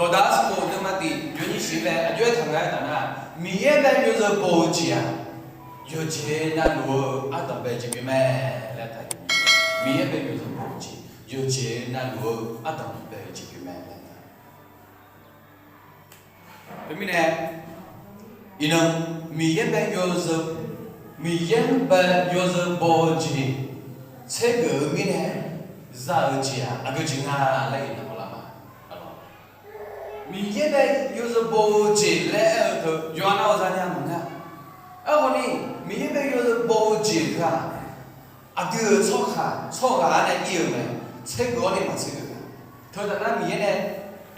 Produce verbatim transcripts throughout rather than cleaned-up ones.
Dawqdaq sanqbof deuvma tiq yawnyir shiq bae aqjox-aer taqnga-aer taf nar, Miqyaer bae yawzeu baw-eu jeq-aq, yawqjeq navluf-eu ardanq bae-eu jeq pyeuf mae laer taq. Miqyaer bae yawzeu baw-eu jeq, yawqjeq navluf-eu ardanq bae-eu jeq pyeuf mae laer taq. Teumirnae, iqnan, Miqyaer bae yawzeu, Miqyaer bae yawzeu baw-eu jeq tsergeuf-eu mirnae za-eu jeq-aq, aqgeu jeq nga laer iqnan maqlar ma. Miqyaer bae yawzeu baw-eu jeq laer aer-eu teu yawqha nav-awq zanya maqngeur-a. Aerkhawf ni, Miqyaer bae yawzeu baw-eu jeq teu-aq, aqdui-euq tsawrhaq tsawrhaq-anr nae ir-eu mae, tsergeuf-awr nae maqtsergeuf-a. Teutaq nar Miqyaer nae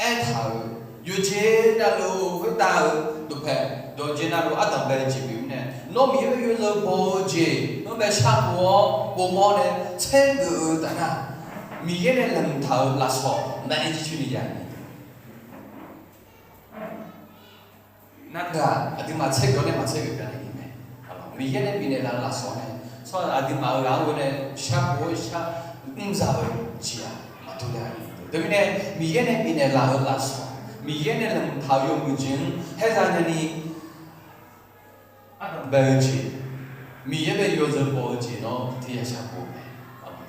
aertaq-euq, yawqjeq navluf khoertav-euq dawqpae, yawqjeq navluf ardanq bae-eu jeq pyeuf mirnae, nawr Miqyaer bae yawzeu baw-eu jeq nawr bae sharpov-awr povmawr nae tsergeuf-eu taf nar, Miqyaer nae laeqhmq taq-euq lafsawq maqaer jircoer ni ya-eu Nar teu-aq, aqduimaf tsergeuf-awr nae maqtsergeuf byan nae ni mae. Miqyaer nae bifnaeq laf-eu lafsawq nae, tsawrhaq aqduimaf-euq ghaq-anr ghoe nae sharpov-awr shar mr za-eu jeq-aq maqdur nya-a. Teumirnae, Miqyaer nae bifnaeq laf-euq lafsawq, Miqyaer nae laeqhmq taq-euq yawmuiq jeq-anr haer za nyani, ardanq bae-eu jeq, Miqyaer bae yawzeu baw-eu jeq nawr tiq ya shar pov mae.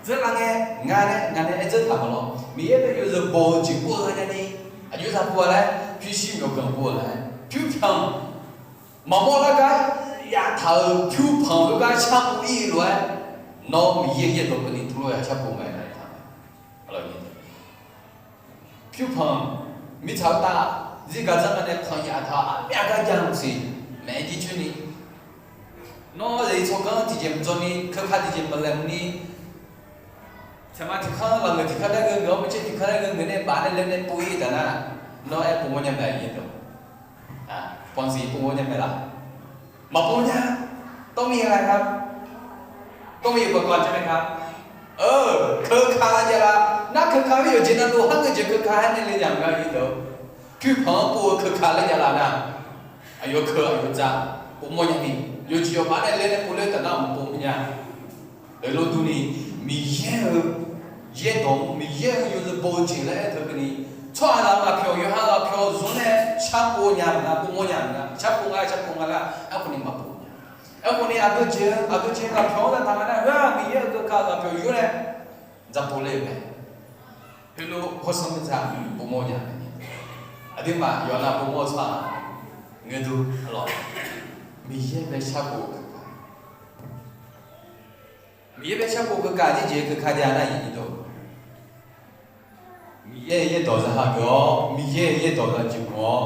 Dzeurlaf ngae, nga nae, nga nae aer dzeur taq ma lawr. Miqyaer bae yawzeu baw-eu jeq pov-eu gha nyani, aqjox za pov-a laer, pyurshuir myawqganq pov-eu laer, pyurpanq, maqmawr lar gar yaftaq-euq pyurpanq khoergar sharpov ir-eu lof-aer, nawr Miqyaer-euq yaerdawq keuvni tuvlof-aer sharpov mae laer taq. Pyurpanq, mirtsaq-eu tav zir gaq dzanr ma nae panq yaf taq-awr armyav gar ja-eu siq, maeq-aer jircoer ni. Nawr zaqsiq tsawrganr tiqjeq maqdzaw ni, keuka tiqjeq maqlaeq ni, saqma tiq kanr lafngeuq tiq kanr laer ngeur ngeur-awr, maqcaer tiq kanr laer ngeur ngeur nae baf nae laer nae pov ir taf nar, nawr aer povmawr nya mae-a. Panqsiq povmawr nya mae laf? Maqpov nya. Tawrmir-a, tawrmir-eu baqkawv aqjeq mae ka. Keuka jav laf. Nar keuka-aer yawqjeq navluf har ngeur jeq keuka-aer nae le nya maqnga-a. Pyurpanq-anr pov-eu keuka laer jav laf nar, aqyawf keuq aqyawf dzaq povmawr nya ni, yawqjeq yawqpaq nae le nae pov ler taf nar maqpov mawr nya. Heulof durni, Miqyaer-euq yaerdawq-anr, Miqyaer-euq yawzeu baw-eu jeq laer aer-eu teu keuvni, tsawrhaq laf-eu ghaqpyawq, yawqha ghaqpyawq zmq nae sharpov nya maqnga, povmawr nya maqnga, sharpov nga, sharpov nga laer aerkhawf ni maqpov nya. Aerkhawf ni aqgeu jeq-eu, aqgeu jeq ghaqpyawq-anr ghaq taq nga nar, heu-aq Miqyaer-euq keuka ghaqpyawq yur nae dzaqpov ler-euq mae. Heulof hawsanr mirtsaq povmawr nya mae. Aqduimaf yawqha nav povmawr-eu tsawrhaq ngeur dur-a lawq. Miqyaer bae sharpov keuka, Miqyaer bae sharpov keuka aqjeq jeq keuka jav nar, iqnyir dawq, Miqyaer-euq yaerdawq zaqkhav geuf-awr, Miqyaer-euq yaerdawq zaqjeq geuf-awr,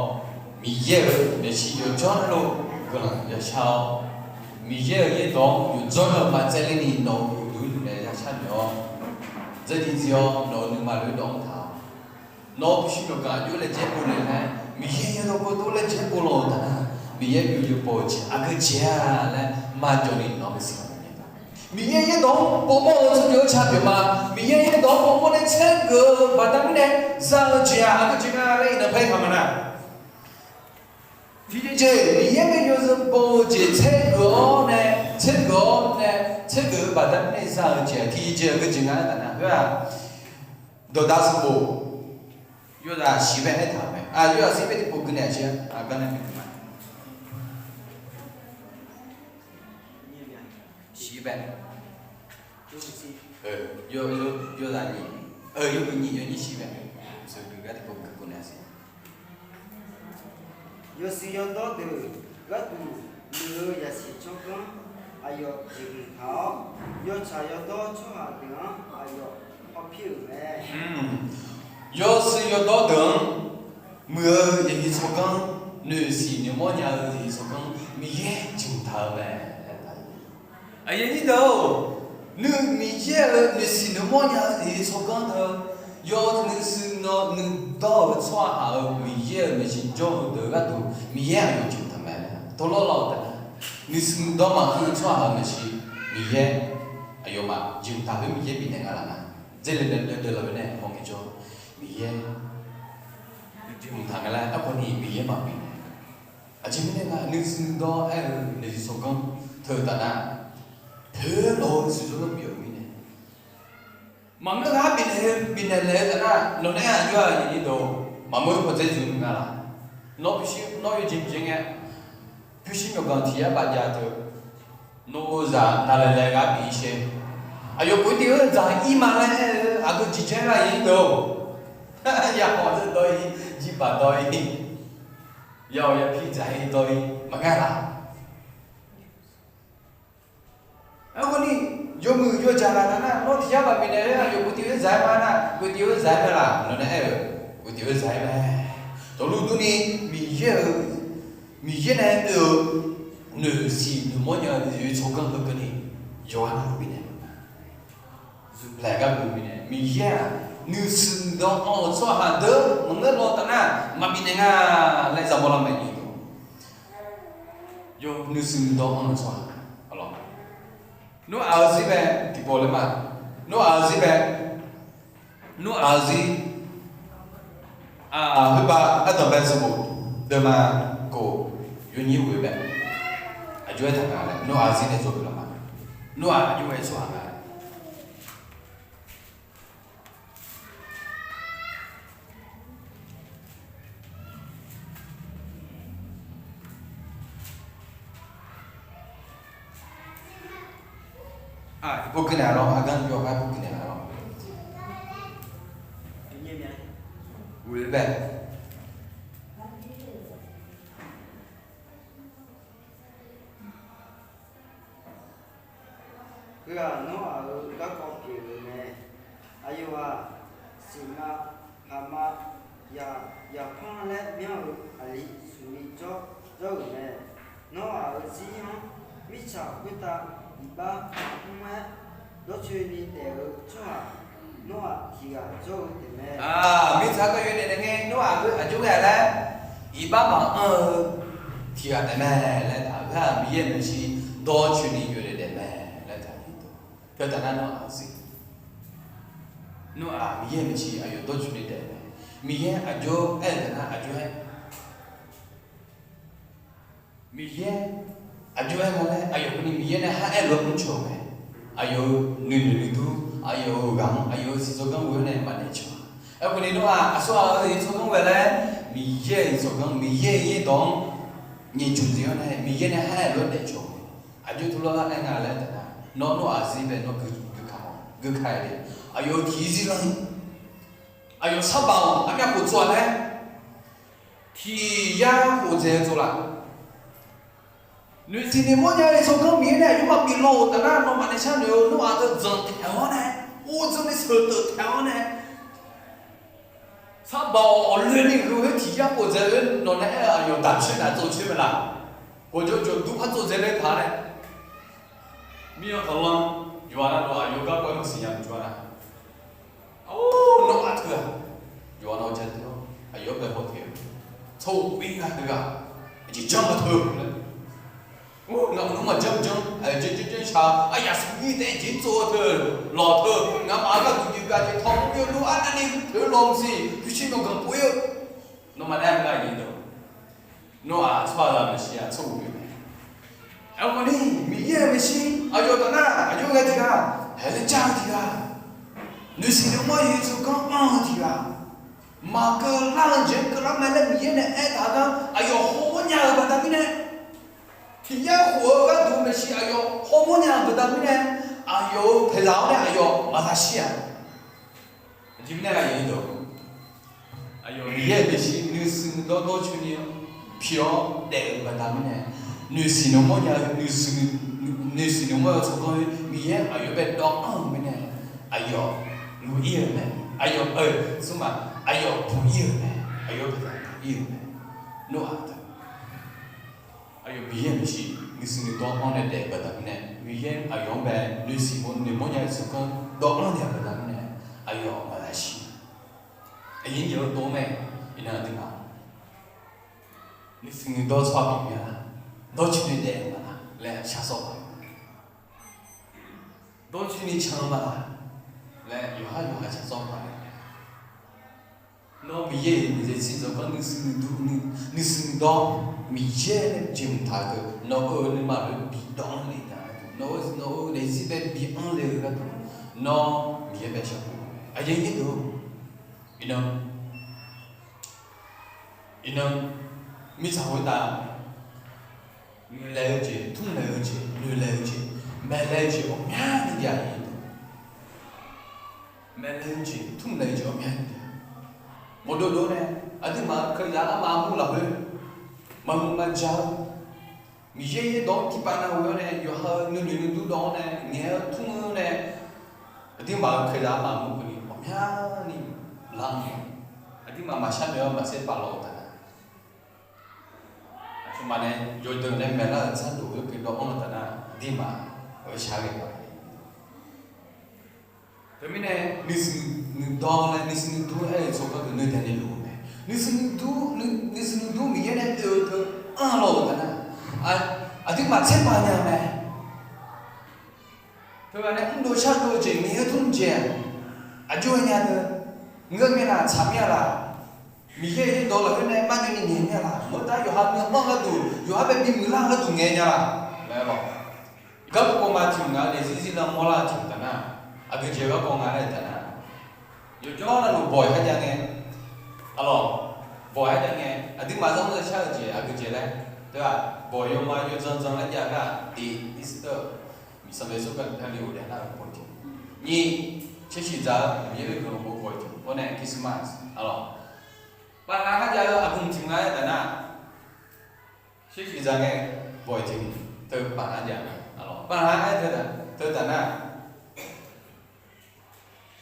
Miqyaer-euq maeqshi yawqjawr navluf guiqlanq yashar-awr, Miqyaer-euq yaerdawq-anr yawqjawr navluf maqtsaevler ni nawq-euq uqduq-anr naeq yashar naeq-awr, dzaerdui dzae-awr nawq-euq nuima lof-aer dawv-anr taq-awr, nawr pyurshuir myawqganq aqjox laejae pov naeq laer, Miqyaer yaerdawq gawrdov laejae pov law-euq taf nar, Miqyaer byov-eu baw-eu jeq aqgeu jeq-a laer maqjawq ni nawq-anr bisiq-a. Miqyaer yaerdawq-anr povmawr-eu tsawrjeuq-eu ca pyeuf ma. Miqyaer yaerdawq-anr povmawr nae tsaergeuf-eu baqda mirnae za-eu jeq-aq aqgeu jeq nga laer iqnan paer taq ma nar, tiqjeq jeq Miqyaer nae yawzeu baw-eu jeq tsaergeuf-awr nae, tsaergeuf-awr nae, tsaergeuf-eu baqda mirnae za-eu jeq-aq tiqjeq jeq aqgeu jeq nga aer taf nar, khoer-aq, Dawqdaq sanqbof yawzaq shiq bae aertaq-euq mae. Yawzaq shiq bae tiqpov gui naeq-a jeq-a gar nae maeq ma. Shiq bae, yawzaq nyiq, yawnyir shiq bae, sheuqgui gar tiqpov gui pov naeq-a siq. Yawshuif yawdawr deuq gharduq muiq-eu zaqsiq tsawrganr aqyawf jeqhuq taq-awr, yawtsaq yawdawr tsawrhaq deuq-anr aqyawf hawpir-euq mae. Yawshuif yawdawr deuq-anr muiq-eu zaqsiq tsawrganr, noeqsiq noeqmawr nya-eu zaqsiq tsawrganr Miqyaer jeqhuq taq-eu mae. Aqyuif aqnyir deuq-or, nuiq Miqyaer-euq noeqsiq noeqmawr nya-eu zaqsiq tsawrganr deuq, yawnuishuif nawnuidawr-euq tsawrhaq-euq Miqyaer-euq maeqshi jawr-eu deuq gharduq Miqyaer aqyawf jeqhuq taq mae. Tawvlawr lawr-eu taef-a, nuishuif nuidawr maqngeur-eu tsawrhaq-euq maeqshi Miqyaer aqyawfmaf jeqhuq taq khoer Miqyaer bifnaeq nga laf nar, dzeurle daef daef laf-eu nae hawngae jawr, Miqyaer jeqhuq taq nga laer aerkhawf ni Miqyaer maqbif naeq. Aqjeq mirnae nga, nuishuif nuidawr aer-eu zaqsiq tsawrganr teu-eu taf nar, poeqlawq-eu nuishuif jawrlawr pyeuf-eu mirnae, maqngeur ghaq bifnaeq-eu bifnaeq naeq-eu taf nar, nawq nae aqjox-aq aqyuif aqnyir deuq-or, Maqmur pawdzer zmq nga laq? Nawr pyurshuir, nawr yawjeq jeq ngae, pyurshuir myawqganq tiq yar baf jav teu, nawr-eu zaq navlaeq laeq gar bif-ir sher. Aqyawf khof-ir tiv-eu dzaq-ir ma laer aer-eu aqgeu jeq janr lar-ir deuq-or. Yaqkawq dawr-ir, jirbaq dawr-ir, yawq yapir dzaq-ir dawr-ir maqnga laq? Aerkhawf ni, yawmuiq yawdzaq laf nar, nawr tiq yar baf bifnaeq-aer aqyawf khof-ir tiv-eu dzaq-aer ma nar, khof-ir tiv-eu dzaq-aer mae laq? Nawr nae aer-euq, khof-ir tiv-eu dzaq-aer mae. Tawqluf durni, Miqyaer-euq, Miqyaer nae oe-eu noeqsiq noeqmawr nya-eu tsawrganr heukeuvni yawqha navluf bifnaeq-eu ma. Zmqlaeq gar bifnaeq, Miqyaer-aq nuishuiq dawq anr-euq tsawrhaq deuq maqngeur law taf nar maqbifnaeq nga laer zaqmawr lar mae-ir dawq. Yawf nuishuiq dawq anr-euq tsawrhaq, Noraq-eu zir bae tiqpov laer ma. Noraq-eu zir bae, Noraq-eu zir, aq, heubav ardanq bae sanqbof deuvma kof yawnyir ghoe bae, aqjox-aer taq nga laer Noraq-eu zir nae dzawgeuf lar ma. Noraq aqjox-aer tsawrhaq nga. Aq, bogui naeq lawr, aqgar yawqghaq bogui naeq lawr. Ghoe bae. Heu-aq, Nawr-aq-euq garkawv pyeuf-euq mae. Aqyawf-aq, siqma, haqma, yaq, yaqpanr laer myanr-eu aqli smq ni jawr, jawr-euq mae. Nawr-aq-euq zir-anr mirtsaq khoertav iqbax maqmr-aer dawrcoeni daef-eu tsawrhaq Nawr-aq tiq ghaq jawr-eu taef mae. Mirtsaq-anr kawv yawdaef daef ngae Nawr-aq aqjox ghae laer iqbax maqanr-eu tiq ghaq taef mae laer taq-euq-aq, Miqyaer maeqshi dawrcoeni yawdaef daef mae laer taq-euq. Teu taf nar Nawr-aq zir, Nawr-aq Miqyaer maeqshi aqyawf dawrcoeni daef mae. Miqyaer aqjox aer-eu taf nar aqjox-aer Miqyaer aqjox-aer nga laer aqyawf keuvni Miqyaer nae khar aer-eu lof-aer mrcawq-eu mae. Aqyawf-euq nuinoeq nuidur, aqyawf-euq ghaq-anr, aqyawf-euq siq tsawrganr ghoe-awr nae maqdaef cawq. Aerkhawf ni Nawr-aq aqsur ghaq-euq siq tsawrganr ghoe laer, Miqyaer-euq siq tsawrganr, Miqyaer-euq yaerdawq-anr nyaefcuf jeq-awr nae Miqyaer nae khar aer-eu lof-aer daef cawq-eu mae. Aqjox tuvlar-aer nga laer taf nar, Nawr, Nawr-aq zir bae Nawr gui, gui ka-awq, gui ka-aer de. Aqyawf-euq tiq zir lar-ir, aqyawf sarbaq-awq armyav khof tsov-aq laer, tiq yar khof dzaeq-eu tsov laf. Noeqsiq noeqmawr nya-eu tsawrganr Miqyaer nae aqyawfmaf bif law-euq taf nar, nawmaf nae sharnoeq-eu Nawr-aq teu dzanq taef-awr nae, or dzanr ni sheuqteuq taef-awr nae, sarbaq-awq, awqloeni gheu khoer tiq yar khof dzaeq-eu nawq nae aer-eu aqyawf daq coer naq tsov coer mae laf. Gawqjawq jawqdur par tsov dzaeq le taq nae, mir-anr khanqlanr, yawqha navluf aqyawf garkawv-aer maqsiq nya maqjawr-a nar, or, Nawr-aq teu-aq, yawqha navluf ja teu-awr aqyawf-anr bae haw taef-eu tsawrhaq khoer nga teu-aq, aqjeq janr ma teu laer, or, ngaq-euq nmr maqjanr maqjanr, aqjeq janr janr shaq-eu aryaq smq nyir taef-aer jeq tsov-eu teu, lawq teu, ngaqmaf-euq gharduq jeq gaq jeq tawq mr-eu lof-aer navni teu-eu lawq maqsiq pyurshuir myawqganq pov-ir-eu, nawmaf nae aer-eu gar aqjeq deuq, Nawr-aq tsawrhaqzaq maeqshi-aq tsawrhaq pyeuf mae. Aerkhawf ni, Miqyaer-euq maeqshi aqyawf taf nar aqjox ghae tiq ghaq, haeq laer jar-eu tiq ghaq, noeqsiq noeqmawr-eu tsawrganr anr-eu tiq ghaq, maqkeuv lar-eu jeq-anr keuvlar mae laer Miqyaer nae aertaq-eu gar aqyawf hawmawr nya-euq baqda mirnae, tiq yar khof-eu gharduq maeqshi aqyawf hawmawr nya-euq baqda mirnae, aqyawf-euq paeqzaq-awr nae aqyawf maqzaq shir-aq. Aqjeq mirnae aqyawf-anr dawq, aqyawf Miqyaer-euq maeqshi nuisiq nuidawr dawrcoeni pyeuf-awr daef-eu baqda mirnae, noeqsiq noeqmawr nya-eu, noeqsiq noeqmawr-eu tsawrganr-eu Miqyaer aqyawf bae dawv anr-eu mirnae, aqyawf luq-ir-euq mae. Aqyawf, smrma, aqyawf puq-ir-euq mae. Aqyawf-euq paeqzaq puq-ir-euq mae. Nawr-aq teu Aqyawf Miqyaer maeqshi nuisiq nuidawr-anr nae daef-eu baqda mirnae, Miqyaer aqyawf-anr bae nuisiq noeqmawr nya-eu tsawrganr dawv anr naeq-eu baqda mirnae, aqyawf maqzaq shir. Aqyawf-anr jeq-eu dov mae. Iqnan aqduimaf nuisiq nuidawr tsawrhaq pyeuf mya, dawrcoeni daef-eu ma laer shar sawr paq-aer, dawrcoeni can-eu ma laer yawqhar yawqha shar sawr paq-aer, nawr Miqyaer-euq miqzaq tsir dzawrganr nuisiq nuidawr, Miqyaer nae jeq mqtaq-eu deuq nawq-euq nuima-anr bidawv-anr le nya-eu gharduq, nawq-euq, nawq-euq daefzir bae bi anr le-eu gharduq, nawr Miqyaer bae shar paq-aer, aqyawf Miqyaer deuq-or, iqnan Iqnan, mirtsaq khoertav, noeqlaeq-eu jeq, tmrlaeq-eu jeq, noeqlaeq-eu jeq, maeqlaeq-eu jeq ghawqmyani jav-a. Maeqlaeq-eu jeq, tmrlaeq-eu jeq ghawqmyani jav. Mawqdov dov nae, aqduimaf-euq kalizaq armaf armur lafkhoer maqmuiq maqjaq-eu, Miqyaer yaerdawq-anr tiqpav navluf-awr nae, yawqha-euq nuinoeq nuidur dawv-awr nae, ngaeq-eu tmr-eu nae, aqduimaf-euq kalizaq armaf armur keuvni ghawqmyani lar-eu, aqduimaf maqshar noeq-awr maqsaer pav law-eu taf nar, aqcawq maf nae yawdeuq nae maeqlar-euq tsawrhaq deuq-anr pyeuf dawv-anr-eu taf nar, aqduimaf-euq shar ghae-a. Teumirnae nuisiq nuidan laer nuisiq nuidur aer-eu tsawrkar deuq noeqdaeq ni luf-eu mae. Nuisiq nuidur, nuisiq nuidur Miqyaer nae oe-eu teu anr law-euq taf nar, aqduimaf tser pav nya mae. Teughaq nae mrdov shardov-eu jeq ngaeq-eu tmr jeq-aq, aqjox-aer nya teu, ngeur mir-a laq, tsaq mir-a laq, Miqyaer yaerdawq lafkhoer nae marjawvni ngaeq mir-a laq, maqngeur nar yawqha nuipanr gharduq, yawqha bae bimuiq lar gharduq ngaeq nya laq laer lawq. Garkawv ma tiq hmq ngaq-eu daefzir zir lar mawrlar-eu tiq hmq taf nar, aqgeujeq garkawv nga aer-eu taf nar, yawqjawr navluf bawq-iq kharjav ngae, arlawq, bawq-iq kharjav ngae, aqduimaf zanr zanr shar-eu jeq aqgeujeq laer, teu-aq, bawq yawma yawdzan dzan laer jav nar, tiq Easter, Sanqpaq Yeqsur Kali ghofdaef nar-euq bawq-iq tiq, nyiq, tsershiq dzaq-eu Miqyaer-euq guiqlanq bawq-iq tiq, khoer nae Christmas, arlawq, pavnav kharjav-eu aqgeu tiq nga aer taf nar, tsershiq dzaq ngae, bawq-iq tiq, teu pavnav jav, arlawq, pavnav aer teu taf nar,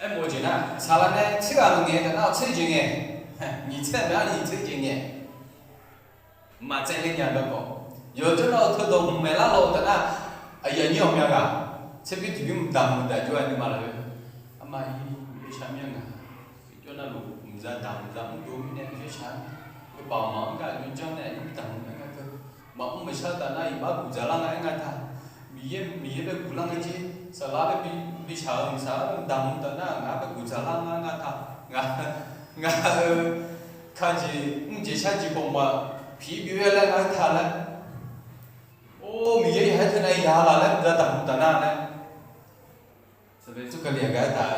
aermawf-eu jeq nar, saqlaq nae tser ghaq luf ngaeq taf nar, tser jeq ngae, nyiq tser maeq-anr nyiq tser jeq ngae, maqtsaev le nya garkawv, yawqjawr nar-eu teudawq hmq maeqlar law-eu taf nar, aqyuif aqnyir ghawqmya ghaq, tserbymr tiqbymr mqdaq mqdaq jawr-aer nuima lafkhoer, arma-ir, Miqyaer shar mir-a nga, yawqjawr navluf mqza daq mqza mrdov mirnae Miqyaer shar, yawbaoq maqanr gar aqjox janr nae aqjox mqdaq mqdaq nga teu, maqmr maqshar-eu taf nar iqbax guq dzaqlar nga aer nga taq, Miqyaer, Miqyaer bae guqlar ngae jer, saqlaq bae bi, bi shaq-eu mqsaq-anr daq mq taf nar ngaq-anr bae guq dzaqlar nga nga taq, ngaq, ngaq-euq kajeq mrjeq sharjeq khawf maf, piq-ir bif-ir laer nga aer taq laer, or, Miqyaer yaqhaer teu nav yaq laq laer mqza daq mq taf nar laer, Sanqpaq Yeqsur Kali aqgeu aer taf,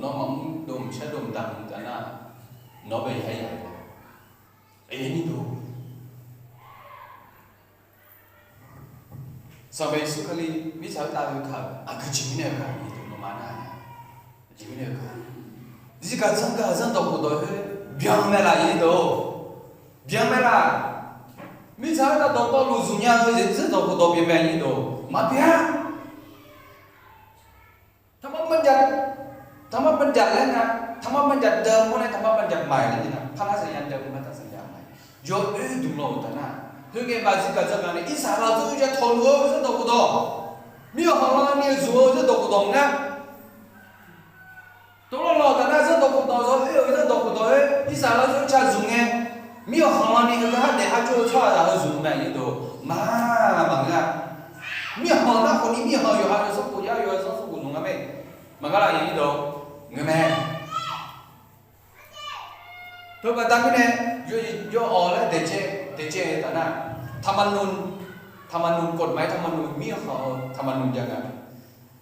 nawr maqmr dov mqshar dov mqdaq mq taf nar, nawr bae yaqhaer yaq-a, aqyuif aqnyir deuq, Sanqpaq Yeqsur Kali mirtsaq khoertav-eu kaq-euq aqgeu jeq mirnae-eu kaq-euq nawmaf nar-aq, aqjeq mirnae-eu kaq, zirgaq zanrgaq zanrdawq khofdawq khoer byan mae laf, aqyuif aqnyir deuq, byan mae laf. Mirtsaq khoertav dawqtawvluf zmq nya-eu zanrdawq khofdawq byan mae, aqyuif aqnyir deuq, maqbyan ธรรมบัญญัติ ธรรมบัญญัติ laer nga, ธรรมบัญญัติเดิม mawr nae ธรรมบัญญัติใหม่ laer nga, พระราชบัญญัติเดิม พระราชบัญญัติใหม่ yawoer dmq law-euq taf nar, khoerngae maqzir gaq dzanr gaq nae irsaqlaq zanr-eu ya tawqluf-eu zanrdawq khofdawq, mir-euq khanqlan ni-eu zmq-eu zanrdawq khofdawq maqngeur. Tawvlawr lawq taf nar zanrdawq khofdawq zaw-eu, oer-euq zanrdawq khofdawq-aer irsaqlaq zanr-eu ca zmq ngae, mir-euq khanqlan ni heugar har daef har jawr-eu tsawrhaqzaq heu zmq mae, aqyuif aqnyir deuq, nar maqngeur-a. Mirkhanq nar khawf ni mirkhanq yawqha yawsanr khof yar yawqha zanr sanr khof zmq nga mae, maqngeur laf, aqyuif aqnyir deuq, ngeur mae. Teubaqda mirnae, yawawq laer daeqcaev, daeqcaev-eu taf nar, ธรรมนูญ ธรรมนูญ กฎหมาย ธรรมนูญ mirkhanq-eu ธรรมนูญ jav nga.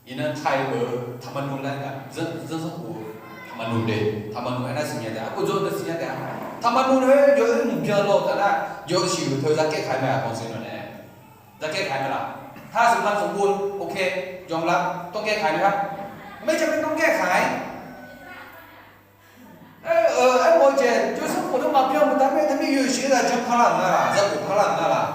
Iqnan taiq-eu ธรรมนูญ laer nga, zanr sanr khof-eu ธรรมนูญ de, ธรรมนูญ aernar siqnya taef-a, aqkhof dzawr-eu siqnya taef-a. ธรรมนูญ khoer yawzeu mqbyan law-eu taf nar, yawshuif-euq teu zarkaer kaq-aer mae, ออกเสียงหน่อย nae. Zarkaer kaq-aer mae laf. ถ้าสำคัญสมบูรณ์ โอเค ยอมรับ ต้องแก้ไขไหมครับ ไม่จำเป็นต้องแก้ไข Aer-eu, aermawf-eu jeq jawrsanr khof nar maqbyan mqtav mae, teumirnae yawshuif-eu ghaq jan parlar-euq nga laq, zarkhof parlar-euq nga laq,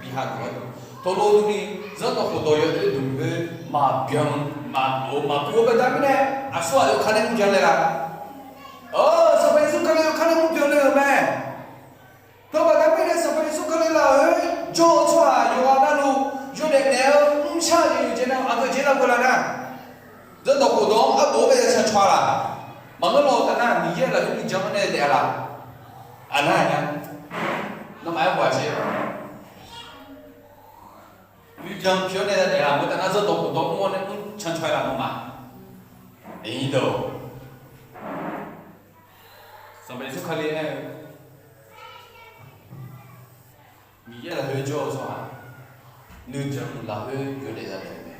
bi hageuf-awr, tawqlov dmni, zanrdawq khofdawq yawoer dmq khoer maqbyan, maqlof-eu maqkuv-eu baqda mirnae, aqsur ghaq yawkaq nae mrbyan le laf. Sanqpaq Yeqsur Kali yawkaq nae mrbyan le-euq mae. Teubaqda mirnae Sanqpaq Yeqsur Kali lafkhoer jawr-eu tsawrhaq yawqghaq navluf yawdaef daef-eu mrshar-eu jeq nar aqgeu jeq nar geu laf nar, zanrdawq khofdawq-anr arbof-anr bae ya can caw-a laq. Maqngeur law-eu taf nar Miqyaer lafkhoer nuijan-anr nae daef-a laq. Aqnar aqnya, nawmaf aerbof-aq sher. Nuijan pyeuf-awr nae daef-a laq, maqngeur taf nar zanrdawq khofdawq mr-awr nae mr can caw-aer laf nawmaf. Aqyuif aqnyir deuq, Sanqpaq Yeqsur Kali aer-eu, Miqyaer lafkhoer jawr-eu tsawrhaq, nuijan lafkhoer yawdaef yadaef-eu mae.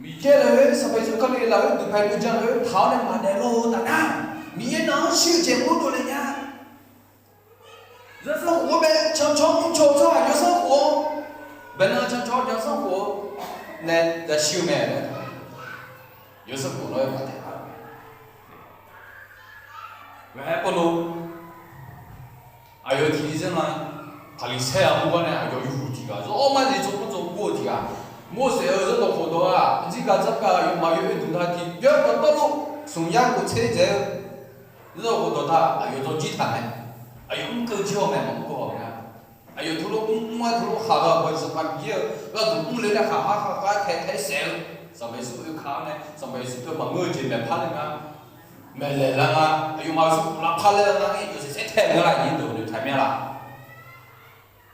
Miqyaer lafkhoer, Sanqpaq Yeqsur Kali lafkhoer duqpae nuijan lafkhoer taq-awr nae maqdaef law-eu taf nar, Miqyaer nawq-anr shir-eu jeq mawrdov le nya. Mrcaw tsawrhaq yawsanr khof-awr, baeqnan can caw-awr yawsanr khof-awr nae yashir-eu mae laer, yawsanr khof lawr-aer maqtaeq-a. Ghae-aer Pawrluv, aqyawf tiqzir nga, Paqliqsaer-aq mr gar nae aqyawf yawhuiq tiq ghaq, zawr mar zif tsawrmr tsawrmr-eu tiq ghaq, Morseq-euq zanrdawq khofdawq-aq, zirgaq dzargaq aqyawfmaf yawoer duq nar tiqbyan dawqtawvluf smq yar khof tser dzaeq-eu zanrdawq khofdawq taq aqyawf dzawrjir taq mae. Aqyawf mr keuv jir-awr mae, maqmr keuv-awq nga. Aqyawf teulof mr mr-aer teulof khaq-eu bawq Sanqpaq Miqyaer-euq gharduq mr le laer khaqhar khaqkhav tae tae saef-eu, Sanqpaq Yeqsur oeka-awr nae Sanqpaq Yeqsur teu maqngeur-eu jeq maeqpar le nga. Maeqlaeq lar nga. Aqyawfmaf-euq smrkhof lavpar laer nga-ir yawshaef saer tae-eu nga laf, nyiq deuq noeqtaq mya laf.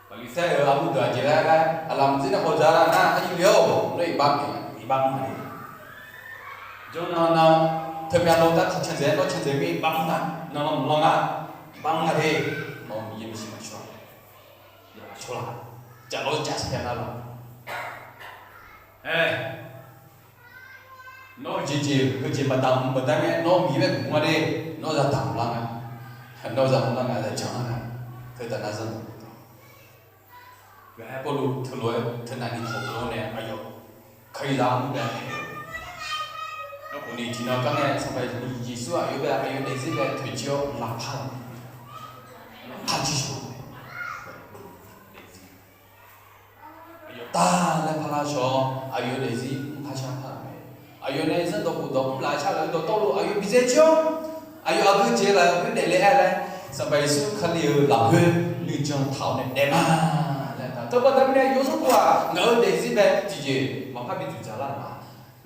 Paqliqsaer-euq armur deuq aqjeq laer laer aqlaf maqdzir nae hawdzaq lar nar, arjir le-awr, nawr iqbax pyeuf-a, iqbax mr nga le. Jawr nan nan, teumya lawr tar tiq can dzaeq-aer nawr can dzaeq mir iqbax mr nga, nan lan mq lan nga, iqbax mr nga le. Nawr Miqyaer maeqshi maqshawr-a, yawqha shawr la, jaqlawr jaqsaer lar lawr. Aer, nawr-eu jeq jeq heujeq maqdamq baqda mirnae nawr Miqyaer bae guq nga le. Nawr zaqdamq lar nga, nawr zaqmr lar nga, zaqjan lar nga. Teu taf nar zanrdawq khofdawq, ghae-aer Pawrluv teulof-aer teu navni tawq-awr nae aqyawf Kalizaq armur bae aer-eu. Aerkhawf ni tiqnan gar nae Sanqpaq Yeqsur aqyawf bae aqyawf daefzir bae toeqciv-awr laqpar-eu, laqpar jir shawr-eu mae. Aqyawf tar laer parlar shawr-awr aqyawf daefzir mr par shar par-euq mae. Aqyawf nae zanrdawq khofdawq mr laf shar-euq dawqtawvluf aqyawf bidzae jir-awr, aqyawf aqgeujeq lafkhoer daefle-aer laer, Sanqpaq Yeqsur Kali-euq lafkhoer nuijan taq-awr nae daef ma laer taq. Teubaqda mirnae yawsanr khof-aq ngaq-euq daefzir bae tiqjeq maqpar bi dzuqdzaq lar-euq ma.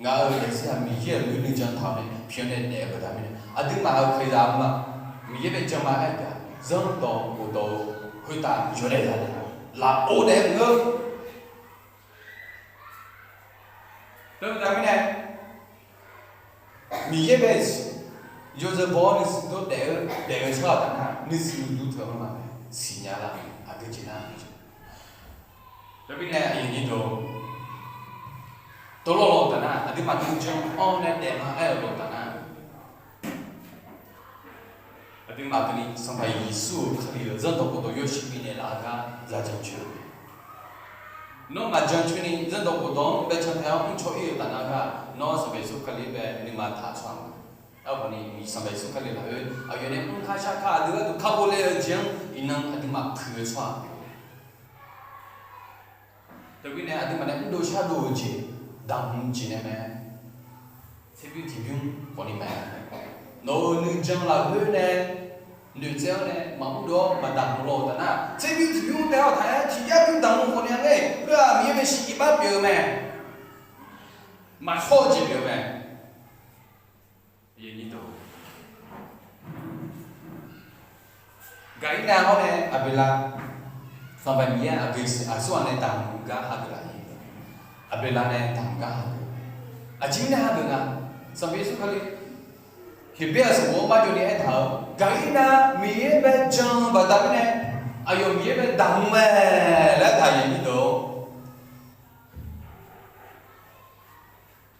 Ngaq-euq daefzir-aq Miqyaer-euq lafkhoer nuijan taq-awr nae pyur nae daef-eu baqda mirnae aqduimaf-euq Kalizaq armur-aq Miqyaer bae jan ma aer-eu taef-a, zanrdawq khofdawq-eu khoertav yawdaef zadaef lafov daef-eu ngeur. Teubaqda mirnae Miqyaer bae yawzeu baw-awr nuisiq dawr daef-eu daef-eu tsawrhaq taf nar nuisiq uqduq teu-anr ma mae, siqnya lar-eu aqgeujeq nar-eu. Teumirnae aqyuif aqnyir deuq, tawvlawr lawq taf nar aqduimaf nuijan anr nae daef ma aer-euq lawq taf nar, aqduimaf keuvni Sanqpaq Yeqsur-euq Kali-euq zanrdawq khofdawq yawshuif bifnaeq laf-eu gar za jan coer-eu mae. Nawr maqjan coer ni zanrdawq khofdawq-anr bae can tae-awr mrcaw ir-eu taf nar gar, nawr Sanqpaq Yeqsur Kali bae nuima taq tsawrhaq ma. Aerkhawf ni Sanqpaq Yeqsur Kali lafkhoer aqyawf nae mr kar shar kar aqdui gharduq kakhof le-eu jeq-anr iqnan aqduimaf puiq-eu tsawrhaq pyeuf-eu mae. Teumirnae aqduimaf nae mrdov shardov-eu jeq, damq jeq nae mae. Tserbymr tiqbymr khawfni mae. Nawq-euq nuijan lafkhoer nae noeqtsaev-awr nae maqmr dov-awr maqdamq lawq-eu taf nar, tserbymr tiqbymr taef-awr taq-aer tiqyar bymr damq-eu khawfni-a ngae, khoer-aq Miqyaer bae shiq iqbax pyeuf-eu mae. Maqshawr-eu jeq pyeuf-eu mae. Gaqirnav hawr nae Aqbeqlav, Sanqpaq Miqyaer aqgeu aqsurghaq nae damq gar hageuf laf-ir. Aqbeqlav nae damq gar hageuf. Aqjeq mirnae hageuf nga, Sanqpaq Yeqsur Kali Heqbyaer-euq sanqbof-anr marjawv ni aertaq-euq, Gaqirnav Miqyaer bae jan-eu baqda mirnae aqyawf Miqyaer bae damq mae laer aertaq-euq.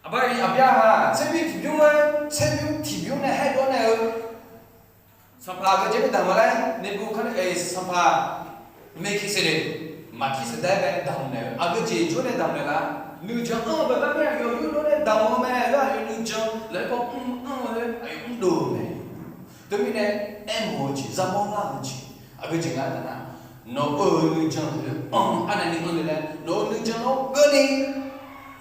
Aqbur aqbyar haq tserbymr tiqbymr-aer tserbymr tiqbymr nae haer dov nae-eu sanqpaq aqgeujeq nae damq nga laer, Neqbuqkar-, sanqpaq Meqkiqsaeqdeq, Maqkirsaqdaeq bae damq naeq-eu aqgeujeq jawr nae damq naeq lar. Nuijan anr-eu baqda mirnae aqyawf yurdov nae damq-eu mae laer, aqyawf nuijan lafkhoer paw mr anr-eu laer aqyawf mrdov-eu mae. Teumirnae aermawf-eu jeq, zarbawr lar-eu jeq, aqgeujeq nga taf nar, nawq-euq nuijan lafkhoer anr-eu arnavni anr le laer nawq-euq nuijan lafkhoer keuvni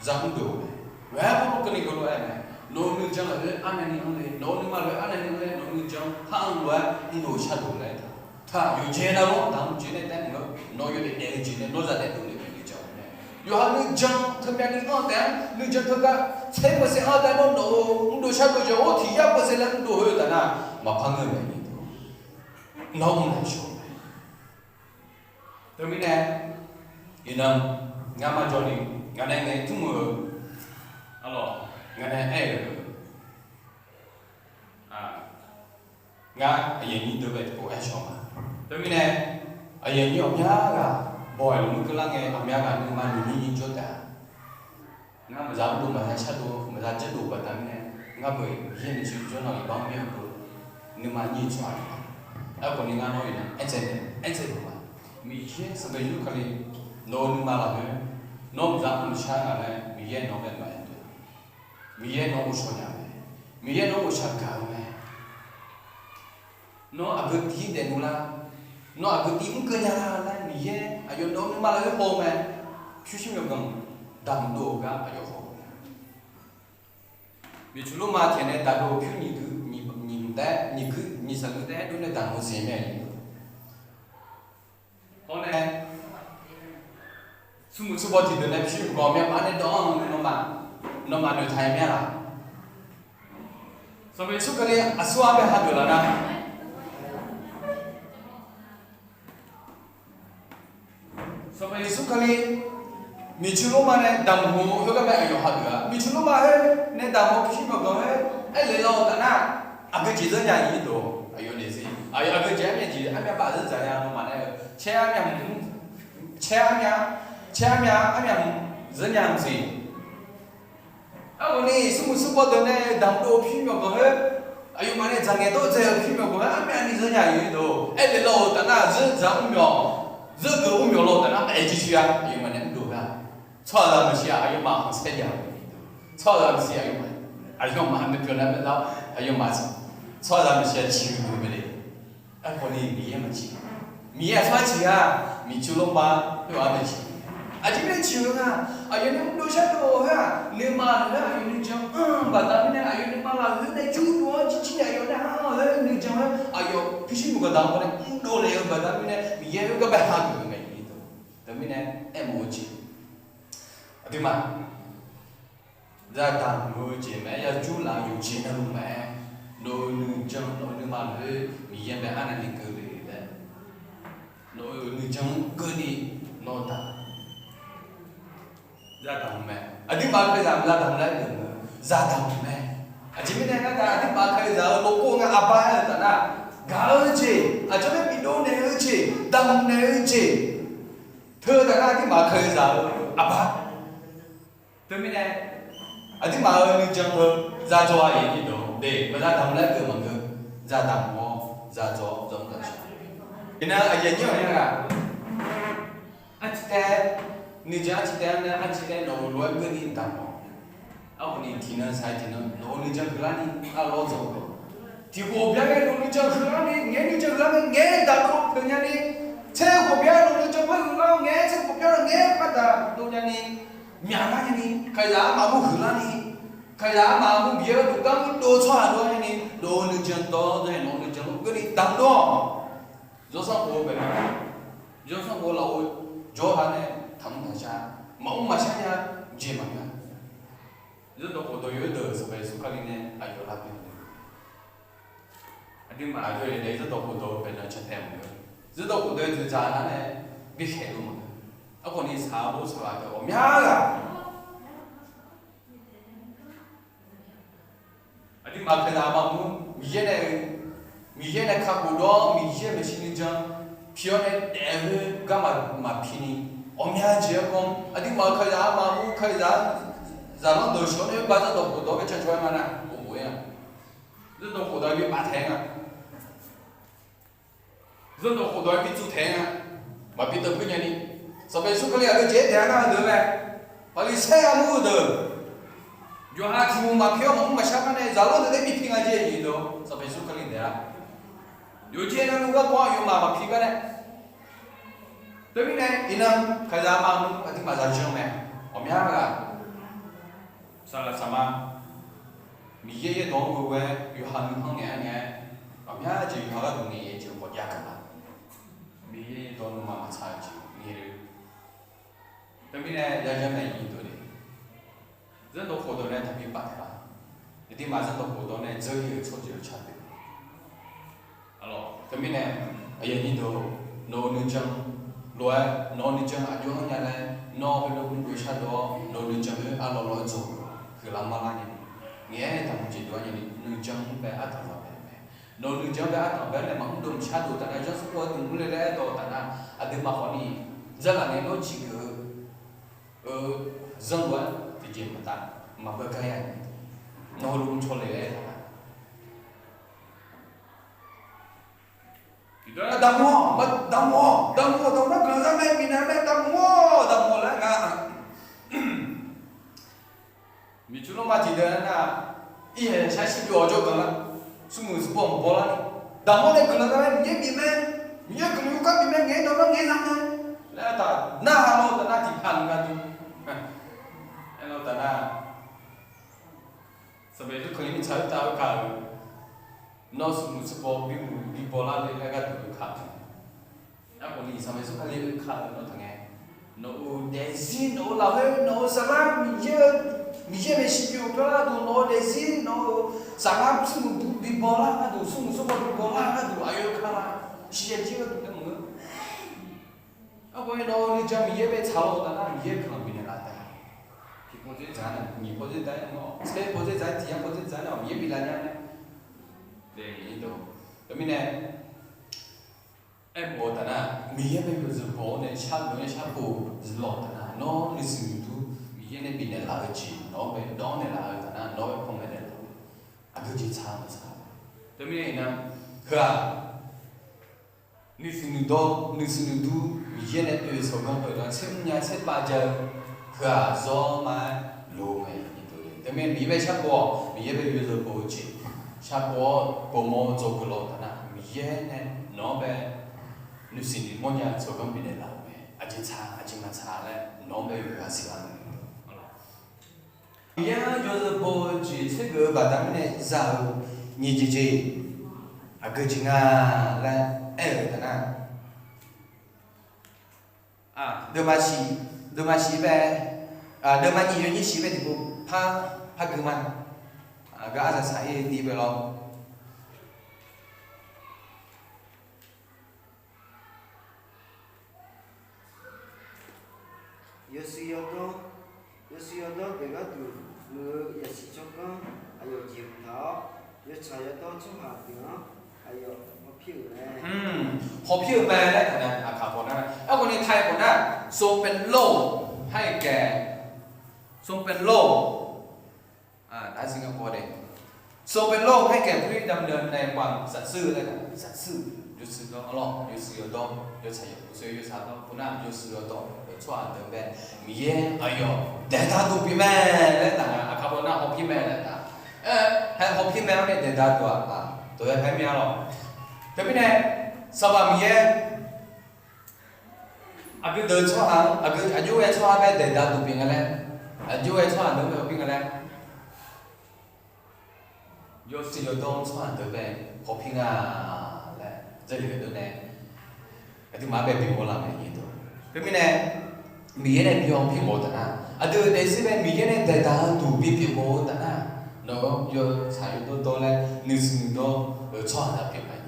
za mrdov-eu mae. Ghae-aer Pawrluv keuvni heulof-aer aer mae, nawq-euq nuijan lafkhoer arnavni anr le, nawq-euq nuima lafkhoer arnavni anr le, nawq-euq nuijan par anr lof-aer mrdov shardov laer taq. Taq yawqjeq navluf-anr damq jeq nae taef-aer maqngeur, nawq yawdaef daef-eu jeq nae nawr zadaef dovle-eu nuijan mae. Yawqha nuijan teumyav ni anr-eu taef-aer nuijan teugar tser percent anr-eu taef-aer nawr nawq-euq mrdov shardov jeq-anr tiq yar percent laer mrdov heu-eu taf nar, maqpar ngeur-eu mae. Nawr mr naeq shawr-eu mae. Teumirnae iqnan ngar marjawv ni ngaq nae ngaeq tmr-eu, arlawq, ngaq nae aer-eu ngar aqyuif aqnyir deuq bae tiqpov aer shawr ma. Teumirnae aqyuif aqnyir ghawqmya ghaq baw-aer lmqmr keuvlar ngae, ghawqmya ghaq nuima nyiq nyir nyir jawr taef-a. Ngar maqza mrdov maqza shardov maqza jardov baqda mirnae, ngar beuq yaer nae sheuq jawr nar iqbax mr-eu beu nuima nyir tsawrhaq-a. Aerkhawf ni ngar nawr iqnan aertsaev nae aertsaev-eu ma. Miqyaer Sanqpaq Yeqsur Kali, nawq-eu nuima lafkhoer, nawr mqzaq mqshar nga laer Miqyaer nawq-anr bae maqaer deuq. Miqyaer nawq-anr ghovshaw nya mae. Miqyaer nawq-anr ghovshaw gaq-eu mae. Nawr aqgeu tiv daefnmr lar, nawr aqgeu tiv mr keuv nya lar laer Miqyaer aqyawf nawq-eu nuima lafkhoer haw-eu mae. Pyurshuir myawqganq damqdov-eu gar aqyawf haw-eu mae. Miqcoeq lorma tiqnae daqdov pyur nyiq gui nyiq hmq taef-aer nyiq gui nyiq saqgui taef-aer dov nae damq-eu jeq mae. Hawr nae, smrmuiq smrbaw tiqdeuq nae pyur mqgawq myavpaf nae dawv-anr nae nawmaf, nawmaf noeqtaq-aer mir-a laq? Sanqpaq Yeqsur Kali aqsur-anr bae hageuf laf nar, Sanqpaq Yeqsur Kali, miqcoeq lorma nae damq hawr-eu khoergar mae aqyawf hageuf-a. Miqcoeq lorma khoer nae damq-eu pyurshuir myawqganq khoer aerlef law-eu taf nar, aqgeu jeq zeur nya-iq dov aqyawf naeq zir. Aqyawf aqgeu jeq armyav jeq armyav baf zeur dzaq nya nawmaf nae-eu caer armyav hmq, caer armyav, caer armyav armyav hmq zeur nya-eu jeq. Aerkhawf ni smrmuiq smrbaw deuq nae damqdov-eu pyurshuir myawqganq khoer, aqyawfmaf nae dzaqngaeq dawr dzae-eu pyurshuir myawqganq khoer armyavni zeur nya-iq dov aerlef law-eu taf nar, zeur dzaq mrmyawq, zeur geuf mrmyawq law-eu taf nar, maqaer jircoer-a. Aqyawfmaf nae mr dov gar, tsawrhaqzaq maqsiq-aq aqyawfmaf khanqsaer jav-eu mae. Tsawrhaqzaq maqsiq aqyawfmaf, aqyawfmaf maqpyawq nar mae lar, aqyawfmaf tsawrhaqzaq maqsiq-a ciqhuiq dov mae le. Aerkhawf ni Miqyaer maqciq, Miqyaer aqsur-anr ciq-a, miqcoeq lorma khoer-anr nae ciq. Aqjeq mirnae ciq-eu nga, aqyawf nae mrdov shardov-eu khoer-aq nuima lafkhoer aqyawf nuijan anr-eu baqda mirnae aqyawf nuima lafkhoer nae jurdov-anr jirjir nae aqyawf nae anr-eu laer nuijan-aer aqyawf pyurshuir myawqganq damq-anr nae mrdov lef-eu baqda mirnae Miqyaer khoergar bae hageuf-eu mae. Teumirnae aermawf-eu jeq, aqduimaf zadaq mq-eu jeq maqaer, yajur laf-eu yawqjeq navluf maqaer, nawq-euq nuijan nawq-eu nuima lafkhoer Miqyaer bae arnavni keuvle laer, nawq-euq nuijan-anr keuvni nawq-eu taf zadaq mq mae. Aqduimaf kalizaq zadaq mq laer noeq-eu, zadaq mq mae. Aqjeq mirnae ngar gaq aqduimaf kalizaq-eu lorkov nga aqba aer-eu taf nar, gaq-eu jeq, aqcawq nae bidov naeq-eu jeq, damq naeq-eu jeq, teu taf nar aqduimaf kalizaq-eu aqba. Teumirnae aqduimaf-euq nuijan heu zadzaw-a. Aqyuif aqnyir deuq-or, de, maqza damq laer geuf maqngeur. Za damq-awr za dzaw-awr dzaw mr gaq shaq. Iqnan aqyuif aqnyir-aq, arciv tae, nuijan arciv tae-anr nae arciv tae nawq-euq lof-aer keuvni damq-awq. Arkhawf ni tiqnan saq-aer tiqnan nawq-euq nuijan huiqlarni arlawr dzaw-eu, tiq khof byan-aer nawq-euq nuijan huiqlarni ngaeq-aer nuijan huiqlarni ngaeq-aer daqdov peuq nyani, tser khof byan-aer nawq-euq nuijan par huiqlar-awr ngaeq-aer tser khof byan-aer ngaeq-aer par daqdov nyani, myaqlar nyani, kalizaq armaf mur huiqlarni, kalizaq armaf mur bif-aer dovgar mur dov tsawrhaq dov nyani, nawq-euq nuijan dawr-awr nawq-euq nuijan mur keuvni damq dov-awq. Yawsanr khof-eu baeqnan, yawsanr khof-eu lafov jawr-a nae taqmr taqshar, maqmr maqshar nya, jeq maqngeur. Zanrdawq khofdawq yaw-aer deuq Sanqpaq Yeqsur Kali nae aqyawf lavpyaeq-eu, aqduimaf aqjox-aer nae zanrdawq khofdawq-eu baeqnan cantae maqngeur. Zanrdawq khofdawq-aer dzoeqdzaq nar nae bikhaeq-eu maqngeur. Aerkhawf ni saq-eu lof saqlaq deuq ghawqmya ghaq aqduimaf kalizaq maqmur, Miqyaer nae, Miqyaer nae kakhof dawr-awr Miqyaer maeqshi nuijan pi-awr nae daef-eu khoer garma maqpini, ghawqmya jeq-aer kawr aqduimaf-euq kalizaq armaf mur kalizaq-anr zaqlanr deuq shawq-awr nae oerbar zanrdawq khofdawq-anr bae cacaw-aer ma nar, of of-aer-a. Zanrdawq khofdawq-aer bi paf taeq-aer nga. Zanrdawq khofdawq-aer bi tsuv taeq-aer nga. Maqbi teupoer nyani, Sanqpaq Yeqsur Kali aqgeujeq-aer daeq-aer nar-eu deuq mae. Paqliqsaer armur-eu deuq, yawqha tiq hmq maqpi-awr maqmr maqshar gar nae zaqlanr deuq nae bi pi nga jeq-iq deuq-awr Sanqpaq Yeqsur Kali daeq-a. Yawqjeq navluf garkawv aqyawfmaf maqpi gar nae. Teumirnae iqnan kalizaq maqmur aqduimaf zaqjan mae. Ghawqmya ghaq saqlaq saqma Miqyaer yaerdawq-anr ghoe-aer yawqha nuikhanr ngaeq-aer ngaeq-aer, ghawqmya jeq yawqha gharduq ngaeq-eu jeq khawf jav kaq-a. Miqyaer yaerdawq nuima maqtsaq-eu jeq ngaeq-eu. Teumirnae yayanr nae iq deuq le, zanrdawq khofdawq nae taqbi paf taeq-a. Aqduimaf zanrdawq khofdawq nae dzeur-ir-euq tsawrjeuq-eu ca deuq Teumirnae aqyuif aqnyir deuq, nawq-euq nuijan lof-aer nawq-euq nuijan aqjox-anr nya laer, nawr heulof-aer mrdov shardov-awr nawq-euq nuijan-anr arlawr lawr-aer dzaw-eu huiqlar marlar nyani, ngaeq-aer damq jeq dov-aer nyani, nuijan-anr bae ardanq zaq bae mae. Nawq-euq nuijan-anr bae ardanq bae-aer nae maqmr dov maqshar dov taf nar, zanrsanrkhof-aer dmq mr le laer aer dawq taf nar, aqduimaf khawf ni zanrlaf nae nawr ciqgeuf-eu zanr lof-aer tiqjeq maqtav maqbeugar ya-a. Nawq heulof-aer caw le laer aer taf nar, damq-awq, damq-awq, damq-awq, damq-awq. Miqyaer bif mae, Miqyaer guiqlanq yawkawr bif mae, ngaeq-aer dawq nar ngaeq-aer za mae laer aertaq narhaq lawr taf nar tiqpaq-anr gharduq. Aerlawr taf nar, Sanqpaq Yeqsur Kali mirtsaq-anr taf-eu kaq-euq, nawr smrmuiq smrbaw bimuiq bibaw lar le laer gharduq-eu kaq-euq. Aerkhawf ni Sanqpaq Yeqsur Kali-anr kaq-euq nawr taqngae, nawq-euq daefzir, nawq-euq lafkhoer, nawq-euq saflar Miqyaer-eu, Miqyaer maeqshi pyeuf-eu pyeuflar gharduq, nawq-euq daefzir, nawq-euq saflar smrmuiq bibaw lar gharduq, smrmuiq smrbaw bibaw lar gharduq aqyawf-eu kala shiqshaq jir gharduq taef maqngeur. Aerkhawf ni nawq-euq nuijan Miqyaer bae tsaq-awr taf nar Miqyaer guiqlanq bifnaeq laf taef. Tiqpaw dzer dzaq nae, nyiq paw dzer dzaq nae, tser paw dzer dzaq, tiq yar paw dzer dzaq nae Miqyaer biflaf nya nae. Teumirnae, aermawf-eu taf nar, Miqyaer bae yawzeu baw-awr nae shargeuf-awr nae sharpov zeuqlawq taf nar, nawr nuisiq nuidur Miqyaer nae bifnaeq laf-eu jeq nawq-anr bae dawr naeq laf-eu taf nar, nawr-aer panmaeq naeq laf-eu aqgeu jeq tsaq maqtsaq. Teumirnae iqnan, heu-aq, nuisiq nuidawr nuisiq nuidur Miqyaer nae oe-eu tsawrganr peuq-eu nar tser mrnya tser pav ja-eu, heu-aq zawr ma-aer loq-eu mae. Teumirnae Miqyaer bae sharpov-awq, Miqyaer bae yawzeu baw-eu jeq sharpov-awr pov mawr-eu dzawgeuf lawq taf nar, Miqyaer nae nawq-anr bae nuisiq nuimawr nya-eu tsawrganr bifnaeq laf-euq mae. Aqjeq tsaq aqjeq maqtsaq laer nawq-anr bae yawzeu ghaq siqlar-eu mae. Miqyaer-anr yawzeu baw-eu jeq tsergeuf-eu baqda mirnae za-eu nyiq jeq jeq aqgeu jeq nga laer aer-euq taf nar, deuvma shiq, deuvma shiq bae, deuvma nyiq yawnyir shiq bae tiqpov par, par gui ma. Gar arsaq saq-ir tiv bae lawr. Yawshuif yawdawr, yawshuif yawdawr daeq gharduq muiq-eu yasiq tsawrganr aqyawf jeq taq-awr, yawtsaq yawdawr tsawrhaq deuq-anr aqyawf hawpir-euq mae. Hawpir-euq mae laer taq nar, aqkaq khawf nar, aerkhawf ni taq-aer khawf nar, ทรงเป็นโรค haer-eu kae, ทรงเป็นโรค nar zir ngar paw de. ทรงเป็นโรค haer kae ผู้ที่ดำเนินในความสัตย์ซื่อ laer, สัตย์ซื่อ yawshuif dawr, yawshuif yawdawr, yawtsaq yawdawr, yawtsaq dawr, pu nar yawshuif yawdawr tsawrhaq deuq bae Miqyaer aqyawf daeqdaq duq pyeuf mae laer taf nar, aqkaq paw nar hawpir mae laer taf. Aer, haer hawpir mae-awr nae daeqdaq duq-aq, tawq-aer haer mir-a lawq. Teumirnae, Sanqpaq Miqyaer aqgeu deuq tsawrhaq-anr, aqgeu aqjox ghae tsawrhaq bae daeqdaq duq pyeuf nga laer, aqjox ghae tsawrhaq deuq-anr bae hawpir nga laer, yawshuif yawdawr tsawrhaq deuq bae hawpir nga laer, 这里 deuq nae aqduimaf-anr bae bimawr laf mae. Teumirnae, Miqyaer nae bi hawpir mawf-eu taf nar, aqdui-euq daefzir bae Miqyaer nae daeqdaq-eu duq bipyeuf mawf-eu taf nar, nawq-anr yawtsaq yawdawr dawr laer nuisiq nuidawr-eu tsawrhaq nar pyeuf mae.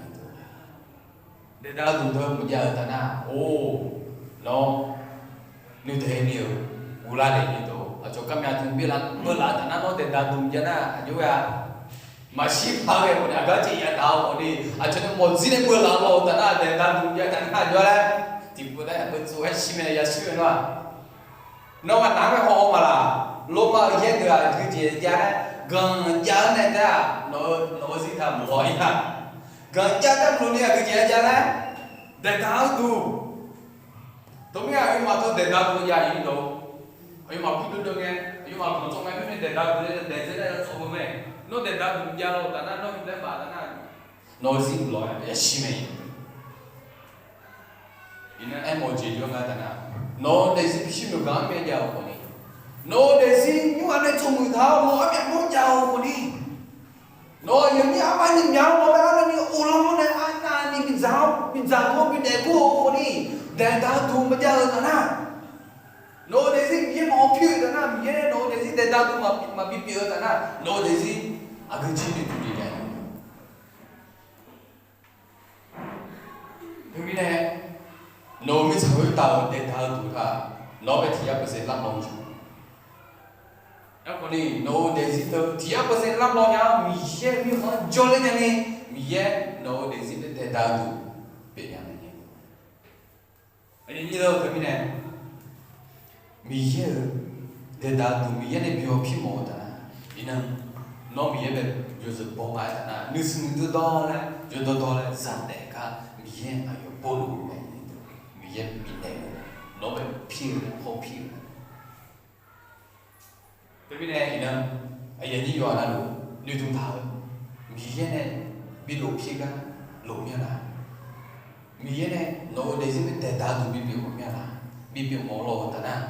Daeqdaq duq deuq maqjav-euq taf nar, or, nawr nuidae ni-euq uvlar le ni dawq, aqcawq garmya tmr beular taf nar, nawr daeqdaq duq maqjav nar aqjox ghae-a. Maqshir paq ghae khawf ni, aqgar jeq yadaq-eu khawf ni, aqcawq nae mawqdzir nae beular lawr-eu taf nar, daeqdaq duq maqjav taf nar aqjox-a laer, tiqpov nar yaqbeu tsov-aer shir mae, yashir mae nar. Nawr aqnaq-anr bae haw-eu maqlaq, Lormav-euq yaer deuq-aq aqgeu jeq jav-aer, ganq jav-aer nae taef-aq, nawq-eu, nawq-eu zir taq maqhaw-ir-a. Ganq jav taef maqloq ni aqgeu jeq jav laer, daeqdaq-eu duq. Teumirnae aqyawfmaf tawv daeqdaq duq jav-ir dawq. Aqyawfmaf kur dovdov ngae, aqyawfmaf ganq tsov ngae, khoer nae daeqdaq duq nae daeq dzae nae tsov-eu mae. Nawr daeqdaq duq jav lawr-eu taf nar, nawr bi laer baf taf nar, nawq-eu zir maqloq-aer yashir mae. Iqnan aermawf-eu jeq jawr nga taf nar, nawq-eu daefzir bishir meuq gaq-anr myav jav-euq khawf ni, nawq-eu daefzir nymr-aq nae tsawq muiq taq-awr, nawq-eu armyaf mawr jav-euq khawf ni, nawq-eu aqyawf nyir armar nyiq myaq-anr mawr bae arnavni uvlanr-awr nae arnavni bidzaq-awr bidzaq dur-awr bidaef gur-eu khawf ni, daeqdaq duq maqjav-eu taf nar, nawq-eu daefzir Miqyaer maqhaw pir-euq taf nar, Miqyaer nae nawq-eu daefzir daeqdaq duq maqbi pyeuf-eu taf nar, nawq-eu daefzir aqgeu jir noeqduq jeq jav-a. Teumirnae, nawq-euq mirtsaq khoertav-euq daeqdaq-eu duq taq, nawq-anr bae tiq yar เปอร์เซ็นต์ lavlaw-eu jeq. Aerkhawf ni nawq-eu daefzir teu tiq yar เปอร์เซ็นต์ lavlaw nya-awr, Miqyaer mirkhanq-anr jawrler nyani, Miqyaer nawq-eu daefzir nae daeqdaq-eu duq pyeuf nya mae. Aqyuif aqnyir deuq-eu teumirnae, Miqyaer-euq daeqdaq-eu duq Miqyaer nae bi hawpir mawf-eu taf nar, iqnan, nawr Miqyaer bae yawzeu baw nga-aer taf nar, nuisiq nuidur dawr laer yawdawr dawr laer zaq daef gar Miqyaer aqyawf pov luf-eu mae. Miqyaer bifnaeq-eu, nawr bae pir-eu, hawpir-eu. Teumirnae iqnan, aqyuif aqnyir yawqha navluf noeqduq taq-eu, Miqyaer nae bi lofpir gar lofmyanr nar, Miqyaer nae nawq-euq daefzir daeqdaq-eu duq bipyeuf mawf mir-a laq? Bipyeuf mawf-eu law-eu taf nar,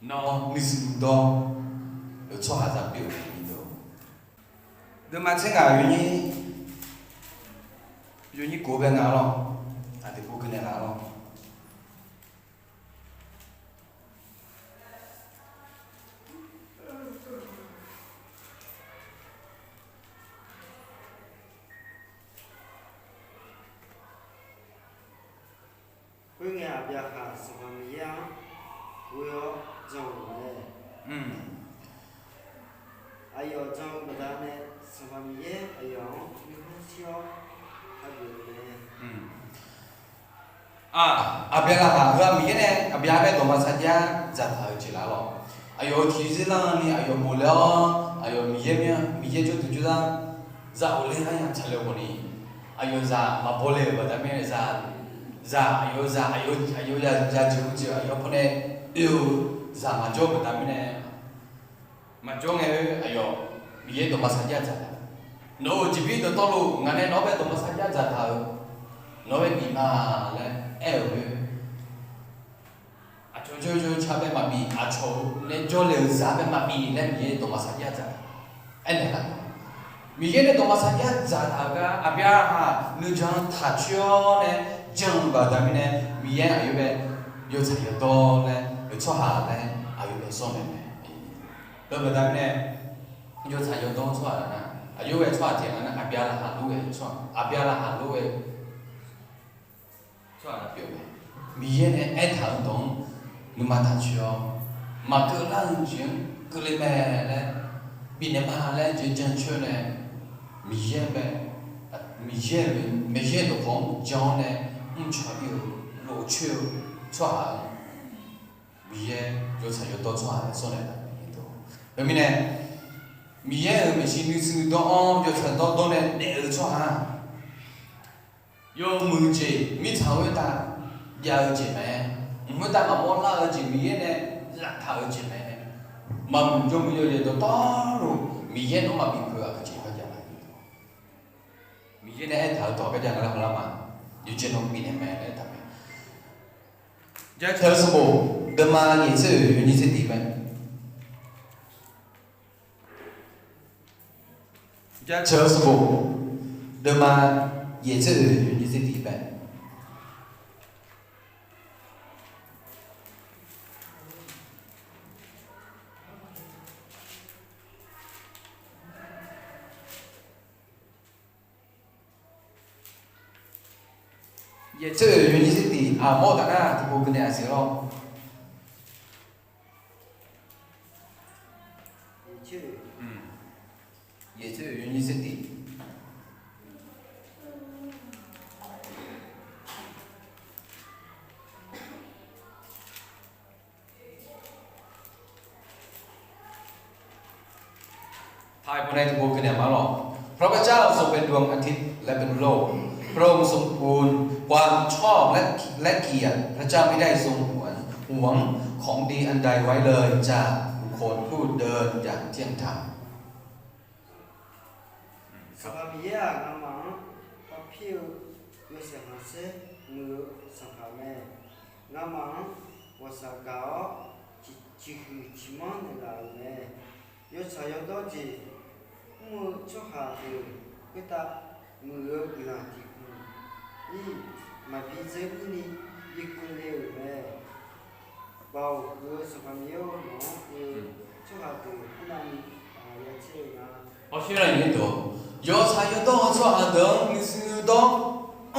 nawr nuisiq nuidawr-eu tsawrhaqzaq pyeuf-eu Deuvma tser ngaq yawnyir, yawnyir kof bae nga lawr. Aqdui pov keuvnaeq laf lawr. Khoerngae Aqbyaqhaq Sanqpaq Miqyaer-anr ghoe-awr jan-euq mae. Aqyawf jan-eu baqdanae Sanqpaq Miqyaer aqyawf-anr nuikhanr shir-awr, aqgeuf-eu mae. Aqbyaqhaq heu-aq Miqyaer nae Aqbyaqhaq bae dawqma sarjax dzaqtaq-euq jeq laf lawr. Aqyawf-euq tiqzir larni aqyawf bof le-awr, aqyawf Miqyaer mir-a, Miqyaer jawrduq jawrzar zaq ghofler-anr ya tsaqle-eu khawfni, aqyawf zaq maqbaw le-euq baqda mirnae, zaq, zaq aqyawf-eu zaq aqyawf, aqyawf ya, ya jeq-eu jeq aqyawf pawnae oe-eu zaq maqjawr-eu baqda mirnae, maqjawr ngae-eu aqyawf Miqyaer dawqma sarjax dzaqtaq. Nawq-euq jeqbir dawqtawvluf ngaq nae nawq-anr bae dawqma sarjax dzaqtaq-euq nawq-anr bae bif ma laer aer-euq mae. Aqcawq jawr jawr car bae maqbif, aqcawq-eu nae jawrle-euq zaq bae maqbif laer Miqyaer dawqma sarjax dzaqtaq. Aernaeq laf, Miqyaer nae dawqma sarjax dzaqtaq-euq gar Aqbyaqhaq nuijan taqcoer-awr nae jan-eu baqda mirnae, Miqyaer aqyawf bae yawtsaq yawdawr laer, yawtsawrhaq laer aqyawf bae sawr naeq mae. Heu baqda mirnae, yawtsaq yawdawr tsawrhaq nar, aqyawf ghae tsawrhaq tiq ghaq nar Aqbyaqhaq lof-aer tsawrhaq, Aqbyaqhaq lof-aer tsawrhaq pyeuf mae. Miqyaer nae aertaq-eu dawq-anr nuima taqcoer-awr, maqkeuv lar-eu jeq-anr keuvle mae laer bifnaeq ma laer jeq jancoer nae, Miqyaer mae, Miqyaer-euq maeqyaer dawqkawq-anr jan-awr nae mrcaw ir-eu lofcoer-eu tsawrhaq-anr Miqyaer yawtsaq yawdawr tsawrhaq laer sawr naeq taq mae. Teumirnae, Miqyaer-euq maeqshi nuisiq dawr-anr yawtsaq dawrdawr nae daef-eu tsawrhaq yawmuiq jeq mirtsaq khoertav jav-eu jeq mae. Mq khoertav maqmawr lar-eu jeq Miqyaer nae zaftaq-eu jeq mae. Maqmuiq jawrmuiq yawyaeq dawqtawvluf Miqyaer nawr maqbi peuq-eu jeq garjav mae. Miqyaer nae aertaq-eu dawq garjav nga laer hawlar ma. Yawqjeq nawr bifnaeq mae laer aertaq mae. Jaceuq-eu sanqbof deuvma yaeq tser oeq yawnyir tser tiq mae. Jaceuq-eu sanqbof deuvma yaeq tser oeq yawnyir tser tiq mae. Yaeq tser oeq yawnyir tser tiq aqmawr taf nar tiqpov keuvnaeq aqsiq lawr. Yaeq tser oeq yawnyir tser tiq. Taqpov nae tiqpov keuvnaeq ma lawr. พระเจ้าทรงเป็นดวงอาทิตย์และเป็นโลก พระองค์ทรงปูนความชอบและ และเกียรติ พระเจ้าไม่ได้ทรงหวง หวงของดีอันใดไว้เลยจากบุคคลผู้เดินอย่างเที่ยงธรรม Sanqpaq Miqyaer-aq, ngamaf-anr khavpir-eu yawshaef khanqsaer muiq-eu Sanqpaq mae. Ngamaf-anr ghawqshaq gaq-awr, ciqhuiq ciqmanr naeqlaf-euq mae. Yawtsaq yawdawr jeq mr-eu tsawrhaq deuq khoertav muiq-eu guiqlanq tiq hmq-ir maqbi dzeur mrni bikeuv le-euq mae. Baoq huiq-eu Sanqpaq Miqyaer-or, nawq-anr oe-eu tsawrhaq deuq arnavni ya tser-eu nga. Awr shir lar-euq nyir deuq, yawtsaq yawdawr-eu tsawrhaq deuq-anr nuishuir dawr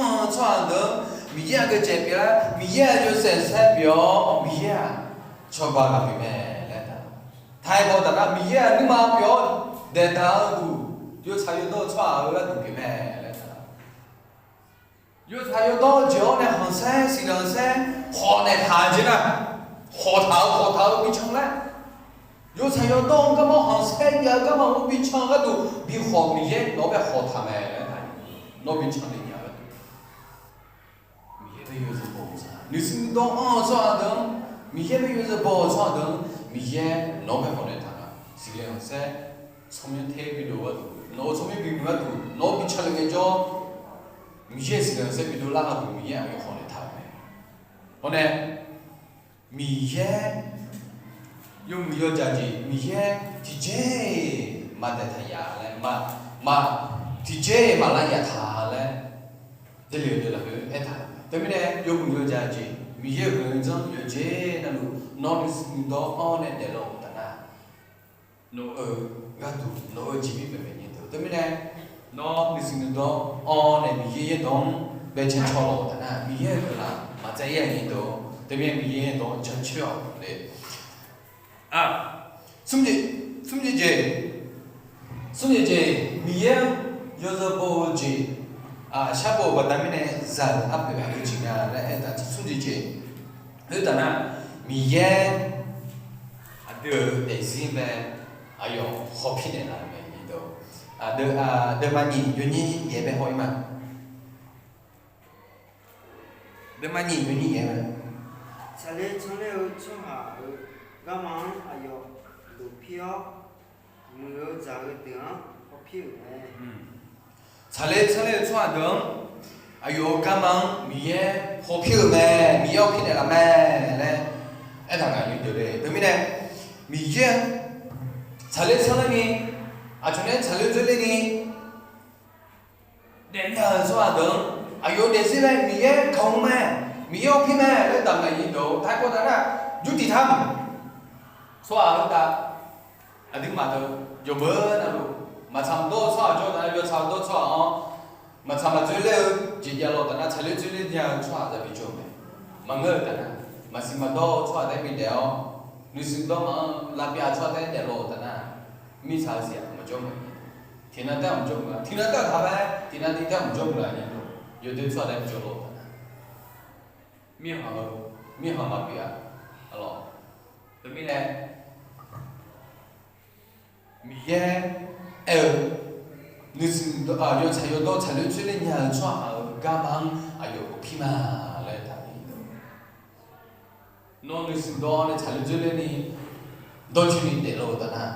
anr-eu tsawrhaq deuq-anr Miqyaer-aq geujeq pyeuf lar, Miqyaer-aq yawshaef saer pyeuf-awr, Miqyaer-aq cawba laf pyeuf mae laer taq. Taqhaer baw taf nar, Miqyaer-aq nuima pyeuf-awr daeqdaq-eu duq, yawtsaq yawdawr-eu tsawrhaq-eu gharduq pyeuf mae laer taq. Yawtsaq yawdawr-eu jeq-awr nae khanqsaer siqdanq saer khawf naeqtaq-eu jeq nar, khawf taq-eu khawf taq-eu bi can laer, yawtsaq yawdawr-eu garma khanqsaer jav-eu garma-anr bi can-eu gharduq bi khawf, Miqyaer nawq-anr bae khawf taq mae laer taq. Nawr bi can naeq nya-eu gharduq Miqyaer bae yawzeu baw-eu tsawrhaq, nuishuir dawr anr-eu tsawrhaq deuq-anr Miqyaer bae yawzeu baw-eu tsawrhaq deuq-anr Miqyaer nawq-anr bae khawf naeqtaq nga. Siqle khanqsaer tsawrmyanr ter bi dov gharduq, nawq-euq tsawrmyanr bi muiq gharduq, nawq-anr bi can le ngaejawr, Miqyaer siqnya-eu saerbi dovlar-eu Miqyaer aqyawf khawf naeq taq-euq mae. Hawr nae, Miqyaer yawmuiq yawdzaq jeq Miqyaer tiqjeq-iq maqdaef taq yaf laer ma, ma tiqjeq-iq maqlar yaf taq laer, Jarlif-eu deuq lafkhoer aertaq-euq mae. Teumirnae yawmuiq yawdzaq jeq Miqyaer-euq guiqlanq-eu janr yawqjeq navluf nawr nuisiq nuidawr-anr nae daeflawr-euq taf nar, nawq-euq gharduq nawq-euq jeqbir maeqmaeq nyir deuq. Teumirnae nawr nuisiq nuidawr-anr nae Miqyaer yaerdawq-anr baecae caw lawq-eu taf nar, Miqyaer-euq guiqlanq maqtsaev ir-a nyir deuq. Teumirnae Miqyaer yaerdawq-anr jaceuq-awq le. Smr jeq, smr jeq jeq, smr jeq jeq, Miqyaer-anr yawzeu baw-eu jeq, sharbaw-euq baqda mirnae zaq-euq arpoeq aqgeu jeq nga laer aertaq, smr jeq jeq. Khoertaf nar, Miqyaer aqdui-euq daefzir mae, aqyawf hawpir naeqlaf-eu mae. Aqdui, deuvma nyiq yawnyir yaeq bae haw-ir ma. Deuvma nyiq yawnyir yaeq mae. Tsaqler tsanr ler-eu tsawrhaq-euq garma-anr aqyawf dofpir-awr, muiq-eu dzaq-eu deuq-anr hawpir-euq mae. Tsaqler tsanr ler-eu tsawrhaq deuq-anr aqyawf-euq garma-anr Miqyaer hawpir-euq mae, Miqyaer hawpir naeqlaf mae laer aertaq ngaq nymr deuq le. Teumirnae Miqyaer tsaqler tsanr ler ni, aqcawq nae tsaqler dzoer ler ni daefnya-euq tsawrhaq deuq-anr aqyawf-euq daefzir mae, Miqyaer kamq mae, Miqyaer hawpir mae laer daq ngaq nymr deuq-or, taqkawv taf nar, jurtiq taq-a. Tsawrhaq khoertav aqduimaf deuq yawqbeu navluf maqtsaq maqdawr-eu tsawrhaq jawr taf nar, yawtsaq dawr tsawrhaq-anr maqtsaq maqdzoer ler-eu jeq javlawr-eu taf nar, tsaqler dzoer ler nya-eu tsawrhaq za bijawr-eu mae. Maqngeur-eu taf nar, maqsiq maqdawr-eu tsawrhaq taef-aer bidaef-awr, nuisiq dawr maf-anr lavpyav tsawrhaq taef-aer daeflawr-eu taf nar, mirtsaq-eu siq-aq maqjawr meuq-a. Tiqnan taef-aer maqjawr meuq-a, tiqnan taef-aer maqjawr meuq-a nar, yawdoer tsawrhaq taef-aer bijawr lawr-eu taf nar, mirkhanq-eu, mirkhanq maqbi-a. Arlawq, teumirnae Miqyaer aer-eu, nuisiq, yawtsaq yawdawr tsaqler dzoer ler nya-eu tsawrhaq-euq garma-anr aqyawf hawpir ma laer taq-eu. Nawr nuisiq dawr nae tsaqler dzoer ler ni dawrcoeni daeflawr-eu taf nar,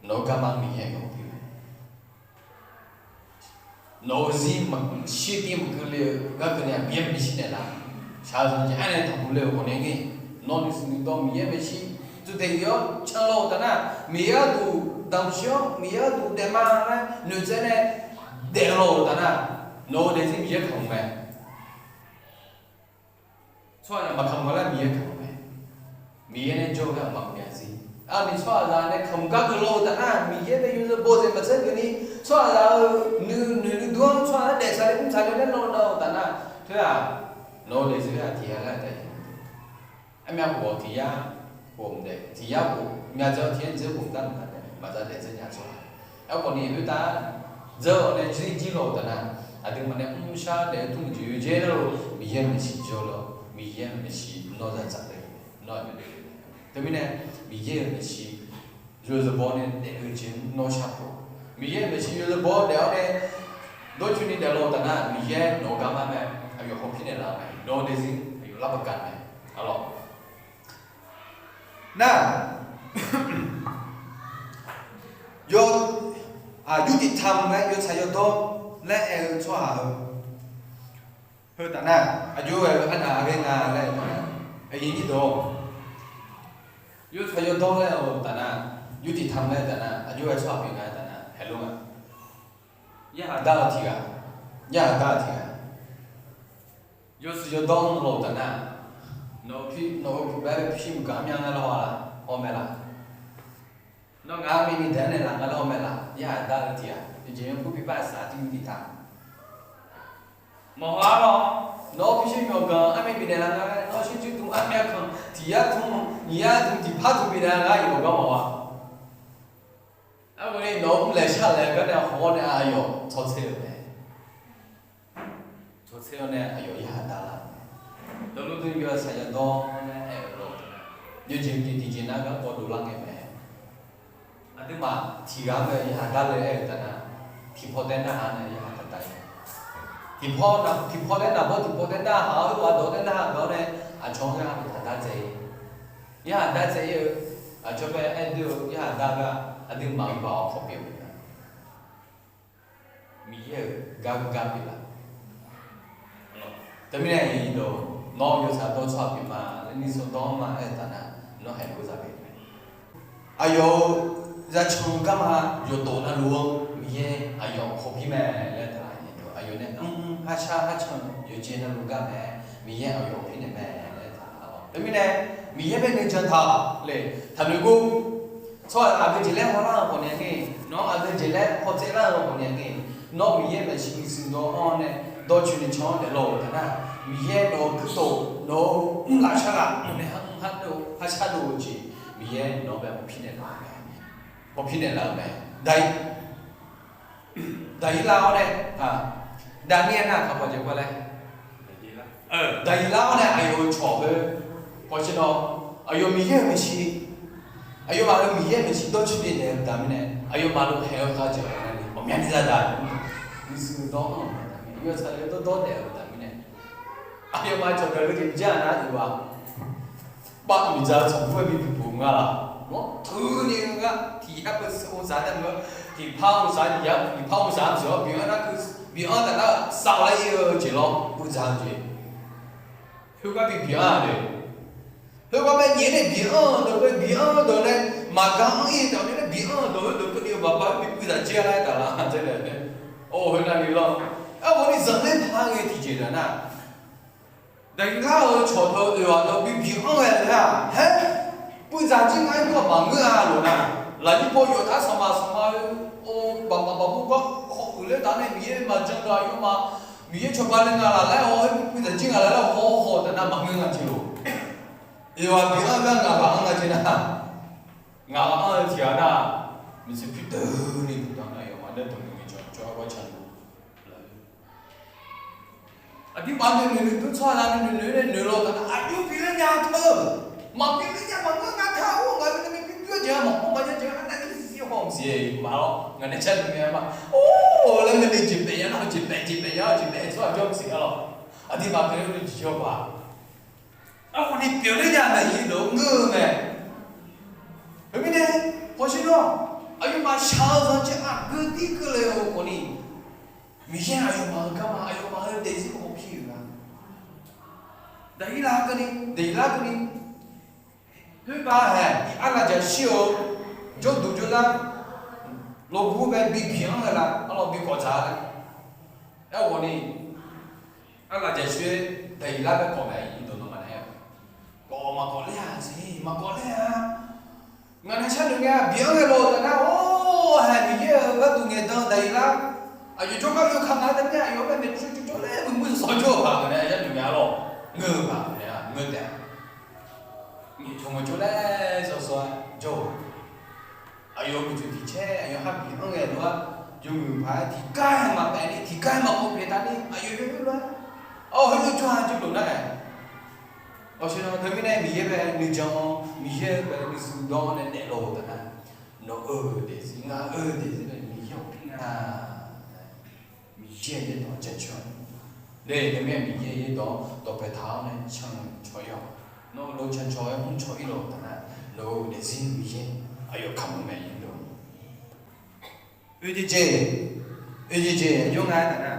nawq-eu garma-anr Miqyaer hawpir mae. Nawq-eu zir shirtiv maqkeuv le-eu garkawv ni-aq Miqyaer maeqshi naeqlaf. Shaqzanq jeq-aer nae tanqpuq le-euq ghawqnae ngae, nawr nuisiq nuidawr Miqyaer maeqshi dzoedaeq-awr canlawr-eu taf nar, Miqyaer gharduq damq shir-awr Miqyaer gharduq daef ma laer noeqtsaev nae daeflawr-eu taf nar, nawq-eu daefzir Miqyaer kamq mae. Tsawrhaq nae maqkamq nga laer Miqyaer kamq mae. Miqyaer nae jawr-eu gar maqmya zir. Aqmir tsawrhaqzaq nae kamq gar geuflawr-eu taf nar, Miqyaer nae yawzeu baw-eu jeq maqtser geuf ni, tsawrhaqzaq-euq nuinoeq nuidur-anr tsawrhaq-anr daef tsaqler mr tsaqler laer lawr dav-eu taf nar, teu-aq, nawq-eu daefzir-aq tiq yar laer taef-a. Armyav khof-awq tiq yar khof mq daef, tiq yar khof myav dzaw tiq yar dzaw khof mqdar mqdar daef, maqdar daef dzaw nya tsawrhaq. Aerkhawf ni khoertav dzeur-awr nae jir jir lawr-eu taf nar, aqduimaf nae mrshar daef-eu tmr jeq yawdzae nar-eu Miqyaer maeqshi jawr lawr, Miqyaer maeqshi nawr za tsaq le, nawr aqjox daef le. Teumirnae Miqyaer-euq maeqshi yawzeu baw nae daef-eu jeq-anr nawr shar pawf. Miqyaer-euq maeqshi yawzeu baw daef-awr nae dawrcoeni daeflawr-eu taf nar, Miqyaer nawq-eu garma mae, aqyawf hawpir naeqlaf mae, nawq-eu daefzir aqyawf lar baqga mae. Arlawq, nar, yaw, aqyur tiq tam laer yawtsaq yawdawr laer aer-eu tsawrhaq-eu heu taf nar, aqjox-aer-eu arnaq aqghae nga laer-eu taf nar, aqyuif nyir dawq, yawtsaq yawdawr laer-eu taf nar, yur tiq tam laer-eu taf nar, aqjox-aer tsawrhaq pyeuf nga-eu taf nar, haeqlof-a. Yarhaq dar-eu tiq ghaq, yarhaq dar-eu tiq ghaq, yawtsaq yawdawr-anr lawr-eu taf nar, nawq-eu pi, nawq-eu pi bae-aer pishir maqgaq mya nga lawr-a laf, hawmae laf. Nawr ngaq-anr mirni daeq-anr naeqlaf nga lawr-a hawmae laf, yarhaq dar-eu tiq ghaq, yawjeq yanr kur pi bar saq-a tiq mr tiq taq. Maqhaw-ar lawr, nawq-eu pishir myawqganq armyav bifnaeq laf nga laer, nawr shirjuir dm armyav kanq tiq yar tmr, nyiq yar tmr tiqpar tmr bifnaeq nga yawqgar mawf-a. Arghani nawq-eu mrlaeq sharlaeq-eu gar nae haw-awr nae aqyawf tsawrtser-euq mae. Tsawrtser-awr nae aqyawf yarhaq dar lar-eu mae. Dawqluf dm yawtsaq yawdawr laer aer-euq lawr-eu taf nar, yawjeq jeq tiqjeq nar garkawv dovlar ngae mae. Aqduimaf tiq ghaq-anr bae yarhaq dar le aer-eu taf nar, tiqpaw taef narhaq nae yarhaq taq dar-a. Tiqpaw taef narhaq bawr tiqpaw taef narhaq-awr, oerlof-aer dawq taef narhaq dawq-awr nae aqcawq-anr yarhaq taq dar dzae-ir. Yarhaq dar dzae-ir-eu aqcawq bae aer doer-eu yarhaq dar gar aqduimaf-euq baoq-awr kawq pyeuf-eu mae. Miqyaer-euq gar gar pyeuf laf. Teumirnae iqdawq, nawr yawtsaq dawr tsawrhaq pyeuf ma laer nuisar dawr ma aer-eu taf nar, nawr haeq ghoe za pyeuf mae. Aqyawf-euq zaqcan garma yawqtov navluf-eu Miqyaer aqyawf hawpir mae laer taf-a. Aqyawf nae mrmr harshar harcan yawqjeq navluf gar mae, Miqyaer aqyawf hawpir naeq mae laer taf-a. Teumirnae Miqyaer bae nuijan taq le taqnoeq gor. Tsawrhaq aqgeu jeq laer hawlar-eu khawf ni-a ngae, nawr aqgeu jeq laer hawtsaev lar-eu khawf ni-a ngae, nawr Miqyaer maeqshi nuisar dawr-awr nae dawrcoeni can-awr daeflar-euq taf nar, Miqyaer nawq-euq guirtof nawq-euq mrlaf sharlaf nae harmr hardov harshar dov-eu jeq, Miqyaer nawq-anr bae hawpir naeqlaf-eu mae. Hawpir naeqlaf-eu mae. Daq Daqirlar-awr nae, Daqniq-a nar kaqpaq jeq gar laer, Daqirlar-awr nae aqyawf-euq cawq khoer hawsher nawr, aqyawf Miqyaer-euq maeqshi, aqyawfmaf-euq Miqyaer-euq maeqshi dawrcoeni daef-eu taf mirnae, aqyawfmaf lof haeq-eu khavjeq-a ni ghawqmyani za daq, nuisar dawr-anr-eu taf mirnae, yawtsaq yawdawr dawr daef-eu taf mirnae, aqyawfmaf cawqdeuq-eu jeq jar nar-aq, bav miqdzaq-eu tsawqbur-aer bi puq nga laq. Nawr teuni-eu ngar tiq yar peuq seuq-eu zaq taef-a, tiqpar mr zaq, tiq yar tiqpar mr zaq-anr jeq-awr bi-anr nar keuv, bi-anr taf nar-eu sar-awr lar ir-eu jeq lawr, mr dzaq-eu jeq. Khoergar bi bi-anr-a le. Khoergar bae nyaef nae bi-anr-eu deuq bae bi-anr-eu deuq nae maqgar anr ir-eu taf mirnae bi-anr-eu deuq heudeuq keuvni-eu baqbaq-aer bi puiv zaq jir-a laer taf lar-a. Aer-eu, or khoernav ni lawr. Aerkhawf ni zanqler par ghae tiqjeq taf nar, Daqirlar-euq cawq teu oeq ghaq teu bi bi-anr ghae-eu nar-aq, haer, puiv zaq jir nga-aer nar maqngeur-a lof nar, lafnyir paw yawqtar sanqpaq sanqma-eu, or, baqbaq baqbur gar hawuiq ler taf nae Miqyaer maqjan dawq aqyawfmaf, Miqyaer cawba nae nga laq laer haw-aer puiv zaq jir nga laq laer haw haw taf nar maqngeur nga jeq lof. Oeq ghaq bi-anr gar ngaq ghaq anr nga jeq nar, ngaq ghaq anr-eu tiq ghaq nar, miqtsoeq pyur deuq ni duqdan nar aqyawfmaf nae dawq noeq ngae jawr jawr-aer gawr ca luf laf-eu Aqdirmaf noeq noeq noeq dur tsawrhaq la noeq noeq noeq-aer nae noeq law taf nar aqjox pyeufler nya teu. Maqpyeuf ler nya maqngeur nga taq-or, ngaq-euq nae maqpyeuf pyeuf-eu jeq-aq maqpyeuf maqya jeq-aq nar nar-aq sir sir haw maqsiq-a. Maqlawr, ngaq nae car noeq mae ma. Or laer ngae nae jeq paef nya nar-aq jeq paef jeq paef nya-awr jeq paef tsawrhaq jawr maqsiq-a lawr. Aqdirmaf pyeufler-eu jeq jawr paq Aerkhawf ni pyeufler nya maeq-ir deuq-anr ngeur-eu mae. Khoermirnae, hawsher nar, aqyawfmaf shaq-eu zanqdzae aqgeu dir keuvle-eu khawf ni, Miqyaer aqyawfmaf-euq garma aqyawfmaf-euq daefzir hawpir-euq gar, Daqirlar keuvni, Daqirlar keuvni, khoerbav haeq iq arlaqjaq shir-eu, jawrduq jawrlar, lawbur bae bi piq-anr ghae la, arlawr bi kawv dzaq-a laer. Aerkhawf ni, arlaqjaq shir-aer Daqirlar bae kawv mae, iqdawq nawmaf naeq-aer, kawv maqkawv ler-a siq, maqkawv ler-a. Ngaq nae sharnoeq ngae-a, bi-anr ghae lof-eu taf nar, or, haeq Miqyaer-euq gharduq ngaeqdan-eu Daqirlar, aqyawf jawrgar oe ka nga-aer taef mir-a, aqyawf-anr bae maeqtsoeq tsawv tsawv laer muiq muiq zanqsanr jawr-eu paq ngaq nae sharnoeq ngae-a lawr, ngeur-eu paq ngaq nae-a ngeur taef-a. Ngaeqcawq ngaeqcawq laer zawqsawq-aer jawr-eu, aqyawf-euq guiqtsoeq tiq caer aqyawf ha bi-anr ghae lof-aer, yawmuiq paq-aer tiqgar-aer maqpaef ni tiqgar-aer maqkawv paeq taf ni aqyawf yawmuiq lof-aer, awr heulof jawr-a jawrluf nar-aer, awqsher nar teumirnae Miqyaer bae nuijan-awr Miqyaer-euq bae nuisar dawr-awr nae daeflawq-eu taf nar, nawq-euq daefzir ngaq-euq daefzir bae Miqyaer-awq pir nga. Miqyaer yaerdawq-anr jaceuq-awq. Ler teumirnae Miqyaer yaerdawq-anr dawqpae taq-awr nae cancaw ir-awq. Nawr lof cancaw-aer mrcaw ir lof-eu taf nar, nawq-euq daefzir Miqyaer aqyawf kamq mae-ir dawq. Oejeqjeq, oejeqjeq aqjox nga-aer taf nar,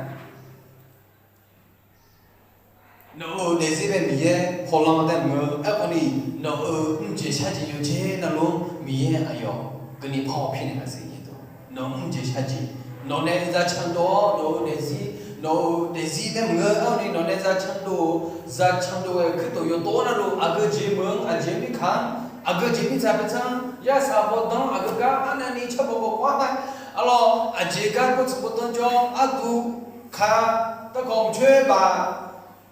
nawq-euq daefzir bae Miqyaer hawlanr taef maqngeur. Aerkhawf ni, nawq-euq mrjeq sharjeq yawjeq navluf-anr Miqyaer aqyawf keuvni par-awr pir naeq-a siq. Nawq-euq mrjeq sharjeq, nawq nae za candov-awr nawq-euq daefzir, nawq-euq daefzir taef maqngeur. Aerkhawf ni nawq nae za candov-eu, za candov-aer kuirtof yawtov navluf aqgeu jeq meuq-anr, aqjeq mirkaq-anr, aqgeu jeq mirtsaq paertsanr-anr, yarsaq bawrdanr-anr, aqgeu gar arnavni carbawq bawq kawv-anr, arlawr aqjeq gar bawrtsanq bawrdanr jawr, arduq ka, darkawq mqcoer baq,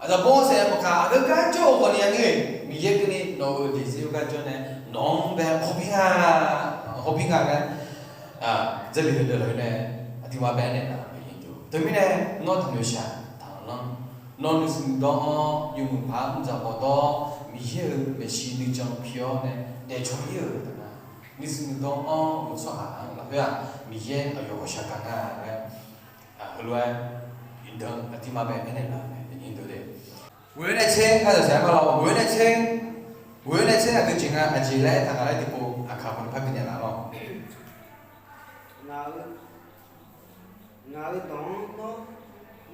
aqzaq bawr saef maqkaq, aqgeu gar jawr-eu khawf ni-a ngae, Miqyaer keuvni nawq-euq daefzir-eu gar jawr nae, nawq-anr bae hawpir nga, hawpir nga laer, dzerlef heudeuq lafkhoer nae aqduimaf bae aernaeq nar, teumirnae nawr taqnoeq shaq taqlanr, nawr nuisar dawr-anr yawmuiq paq-aer mrdzaq bawqdawr, Miqyaer-euq maeqshi nuijan pi-awr nae daefcaw ir-euq taf nar, nuisar dawr-anr-eu tsawrhaq-anr lafkhoer-aq Miqyaer aqyawf ghawqshaq gar nga laer, heulof-aer iqdan aqduimaf bae aernaeq nar, ghoe-awr nae tser, ghoe-awr nae tser, ghoe-awr nae tser aqgeu jeq nga, aqjeq laer aertaq nga laer tiqpov aqkaq khawf ni par binaeq laf lawr. Ngaq-eu dawq-anr nawr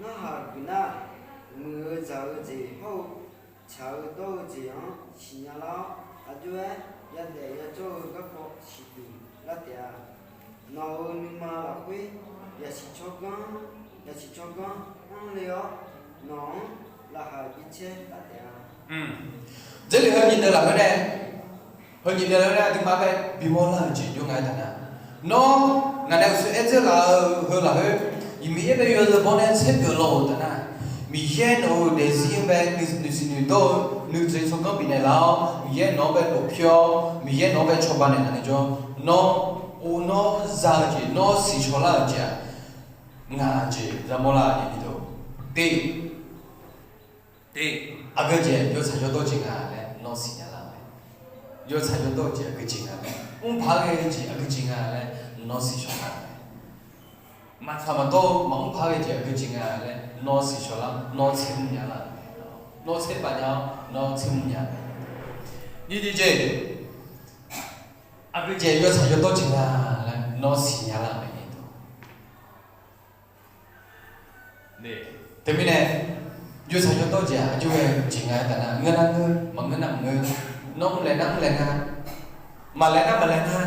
narhaq geuf nar-aq, muiq-eu dzaq-eu jeq hawr-eu tsaq-eu dawr-eu jeq-anr siqnya lar-awr, aqjox-aer yadaef yajawr-eu garkawv siqduq lar taef-a. Nawq-euq nuima lafkhoer yasiq tsawrganr, yasiq tsawrganr anr le-awr, nawq-anr laqkhaq bicaer taf taef-a. Jarlif heu nyiq deuq lafkhoer nae, heu nyiq deuq lafkhoer nae aqduimaf bae bimawr lar-euq jeq jawr nga-aer taf nar, nawr ngaq nae uqshoe aer dzeur laf-eu heu lafkhoer, Miqyaer bae yawzeu bawr nae tsergeuf law-euq taf nar, Miqyaer nawq-euq daefzir-anr bae nuisiq noeqdawr-eu nuidzaeq tsawrganr bifnaeq laf-awr, Miqyaer nawq-anr bae lofpyawr-awr, Miqyaer nawq-anr bae cawba naeq laf nae jawr, nawr, or nawr za-eu jeq, nawr siqshawq lar-euq jeq-aq, ngaq jeq yamawr lar-euq jeq ni deuq. Te, te, aqgeu jeq yawtsaq yawdawr jeq nga laer nawr siqnya lar-euq mae. Yawtsaq yawdawr jeq aqgeu jeq nga laer, mrpaq-aer ghae-eu jeq aqgeu jeq nga laer nawr siqshawq lar-euq mae. Maqtsaq maqdawr-eu maqmr paq-aer ghae jeq aqgeu jeq nga laer nawr siqshawq lar, nawr tser mrnya lar-euq mae. Nawr tser paf nya-awr nawr tser mrnya-eu mae. Nyiq jeq jeq, aqgeu jeq yawtsaq yawdawr jeq nga laer nawr siqnya lar-euq mae. Teumirnae, yawtsaq yawdawr jeq-aq aqjox ghae jeq nga-aer taf nar, ngeur nar ngeur, maqngeur nar maqngeur. Nawr mrlaeq nar mrlaeq nga, maqlaeq nar maqlaeq nga,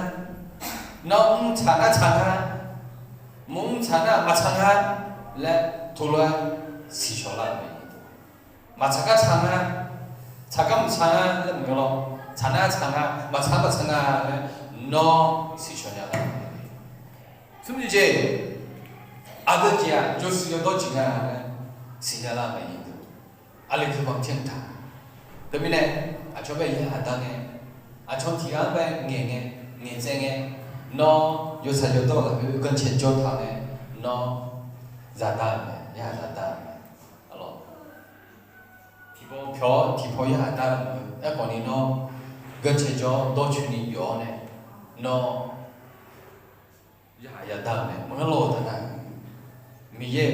nawr mrtsaq nar tsaq nga, maqmr tsaq nar maqtsaq nga laer tov lof-aer siqshawq lar-euq mae. Maqtsaq gar tsaq nga, tsaq gar maqtsaq nga laer maqngeur lawr, tsaq nar tsaq nga, maqtsaq maqtsaq nga laer nawr siqshawq nya lar-euq mae. Smr jeq, aqgeu jeq-aq yawtsaq yawdawr jeq nga laer siqnya lar-euq mae. Aqli keuv baqmq taq. Teumirnae, aqcawq bae yar aqda ngae, aqcawq tiq ghaq-anr bae ngaeq ngae, ngaeqtsaev ngae, nawr yawtsaq yawdawr lafkhoer ganrcae jawr taq ngae, nawr zada-euq mae, yar zada-euq mae. Aqlawq, tiqpaw pyawq-awr tiqpaw yar aqda-euq mae. Aerkhawf ni nawr ganrcae jawr-awr dawrcoeni yawf-awr nae, nawr yar aqyar dar-eu mae. Maqngeur lawr-eu taf nar, Miqyaer,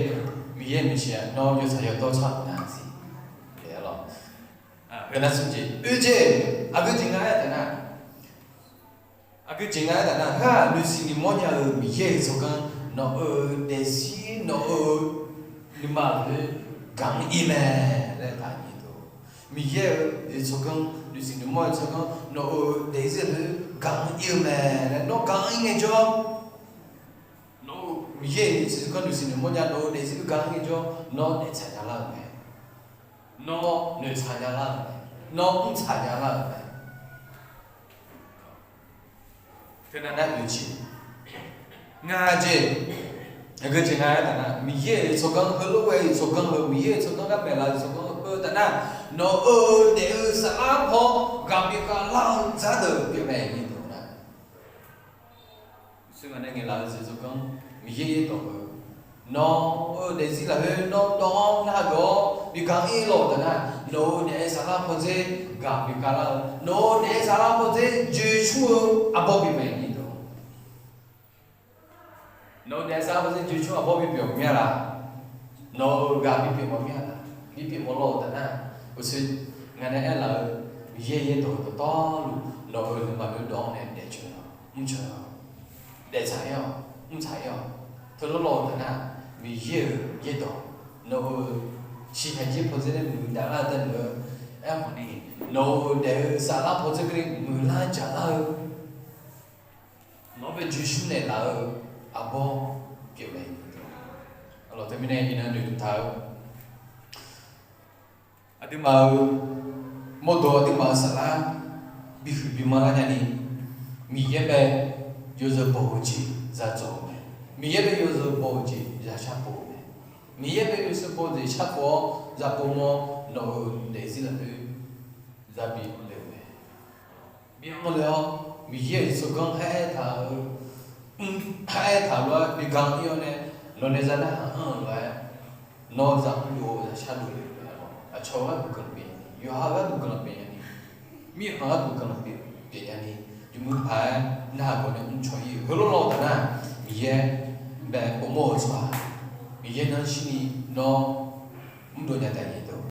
Miqyaer maeqshi-aq nawr yawtsaq yawdawr tsawrhaq nar siq. Aqlawq, nar smr jeq, oe jeq, aqgeu jeq nga-aer taf nar, aqgeu jeq nga-aer taf nar, haq nuisiq noeqmawr nya-euq Miqyaer-euq tsawrganr nawq-euq daefzir nawq-euq nuima lafkhoer gaq-anr ir-eu mae laer taq nyiq deuq. Miqyaer-euq tsawrganr, nuisiq noeqmawr-eu tsawrganr nawq-euq daefzir lafkhoer gaq-anr ir-eu mae laer nawr gaq-anr ir ngaejawr, nawr-eu Miqyaer-euq tsawrganr nuisiq noeqmawr nya nawq-euq daefzir lafkhoer gaq-anr ir ngaejawr, nawr daeftsaq nya lar-euq mae. Nawr noeqtsaq nya lar-euq mae. Nawr mrtsaq nya lar-euq mae. Teunav nar oe jeq, nga jeq, aqgeu jeq nga-aer taf nar, Miqyaer-euq tsawrganr heulof ghae-eu tsawrganr heu, Miqyaer-euq tsawrganr gar maeqlaf-eu tsawrganr heu taf nar, nawq-euq daef-eu saflar paw ghaq bif khav lar-eu dzar deuq pyeuf mae nyiq deuq nar. Uqshoe ngaq nae ngaeqlaf-eu jeq tsawrganr Miqyaer yaerdawq heu, nawq-euq daefzir lafkhoer nawr dawv-awr narhaq geuf-awr bi gaq-ir lawq-eu taf nar, nawq-euq daef-eu saflar pawdzer ghaq bif khav lar-eu, nawq-euq daef-eu saflar pawdzer joeqcmr-eu arbawr bif mae nyiq deuq. Nawq-euq daef-eu saflar pawdzer joeqcmr arbawr bipyeuf maqmya laf? Nawq-euq ghaq bipyeuf maqmya laf? Bipyeuf mawf lawr-eu taf nar, uqshoe ngaq nae aerlaf-eu Miqyaer yaerdawq-eu dawqtawvluf nawq-euq nuima lafkhoer dawv-awr nae daefcawq-awq, mrcawq-awq, daeftsaq-ir-awq, mrtsaq-ir-awq. Teulof lawr-eu taf nar, Miqyaer-euq yaerdawq nawq-euq shiqshaq jir pawdzer nae muiqdaq lar-eu taef-aer, aerkhawf ni nawq-euq daef-eu saflar pawdzer keuvni muiqlar jaqlar-eu, nawq-anr bae joeqsmr naeqlaf-eu arbawr pyeuf mae. Aqlawq teumirnae iqnan noeqduq taq-eu aqduimaf-euq mawrdo aqduimaf-euq saflar bihuiq bimanr lar nyani, Miqyaer bae yawzeu baw-eu jeq za dzawq-eu mae. Miqyaer bae yawzeu baw-eu jeq za sharpov-eu mae. Miqyaer bae yawzeu baw-eu jeq sharpov-awr za pov mawr, nawq-euq daefzir lafkhoer za bi le-eu mae. Bi anr le-awr, Miqyaer-euq tsawrganr khaer taq-eu, khaer taq-eu lof-aer bi gaq-ir-awr nae, nawq nae za narhaq anr-eu lof-aer, nawr za mr dov-eu za shar dov le-eu mae. Aqcawq-eu gharduq guiqlanq pyeuf nyani, yawqha-eu gharduq guiqlanq pyeuf nyani, mirkhanq gharduq guiqlanq pyeuf nyani, yawmuiq paq-aer narhaq gawq nae mrcaw-ir-eu heulof lawr-eu taf nar, Miqyaer bae povmawr-eu tsawrhaq, Miqyaer nanr shirni nawr mrdov nya taef-a.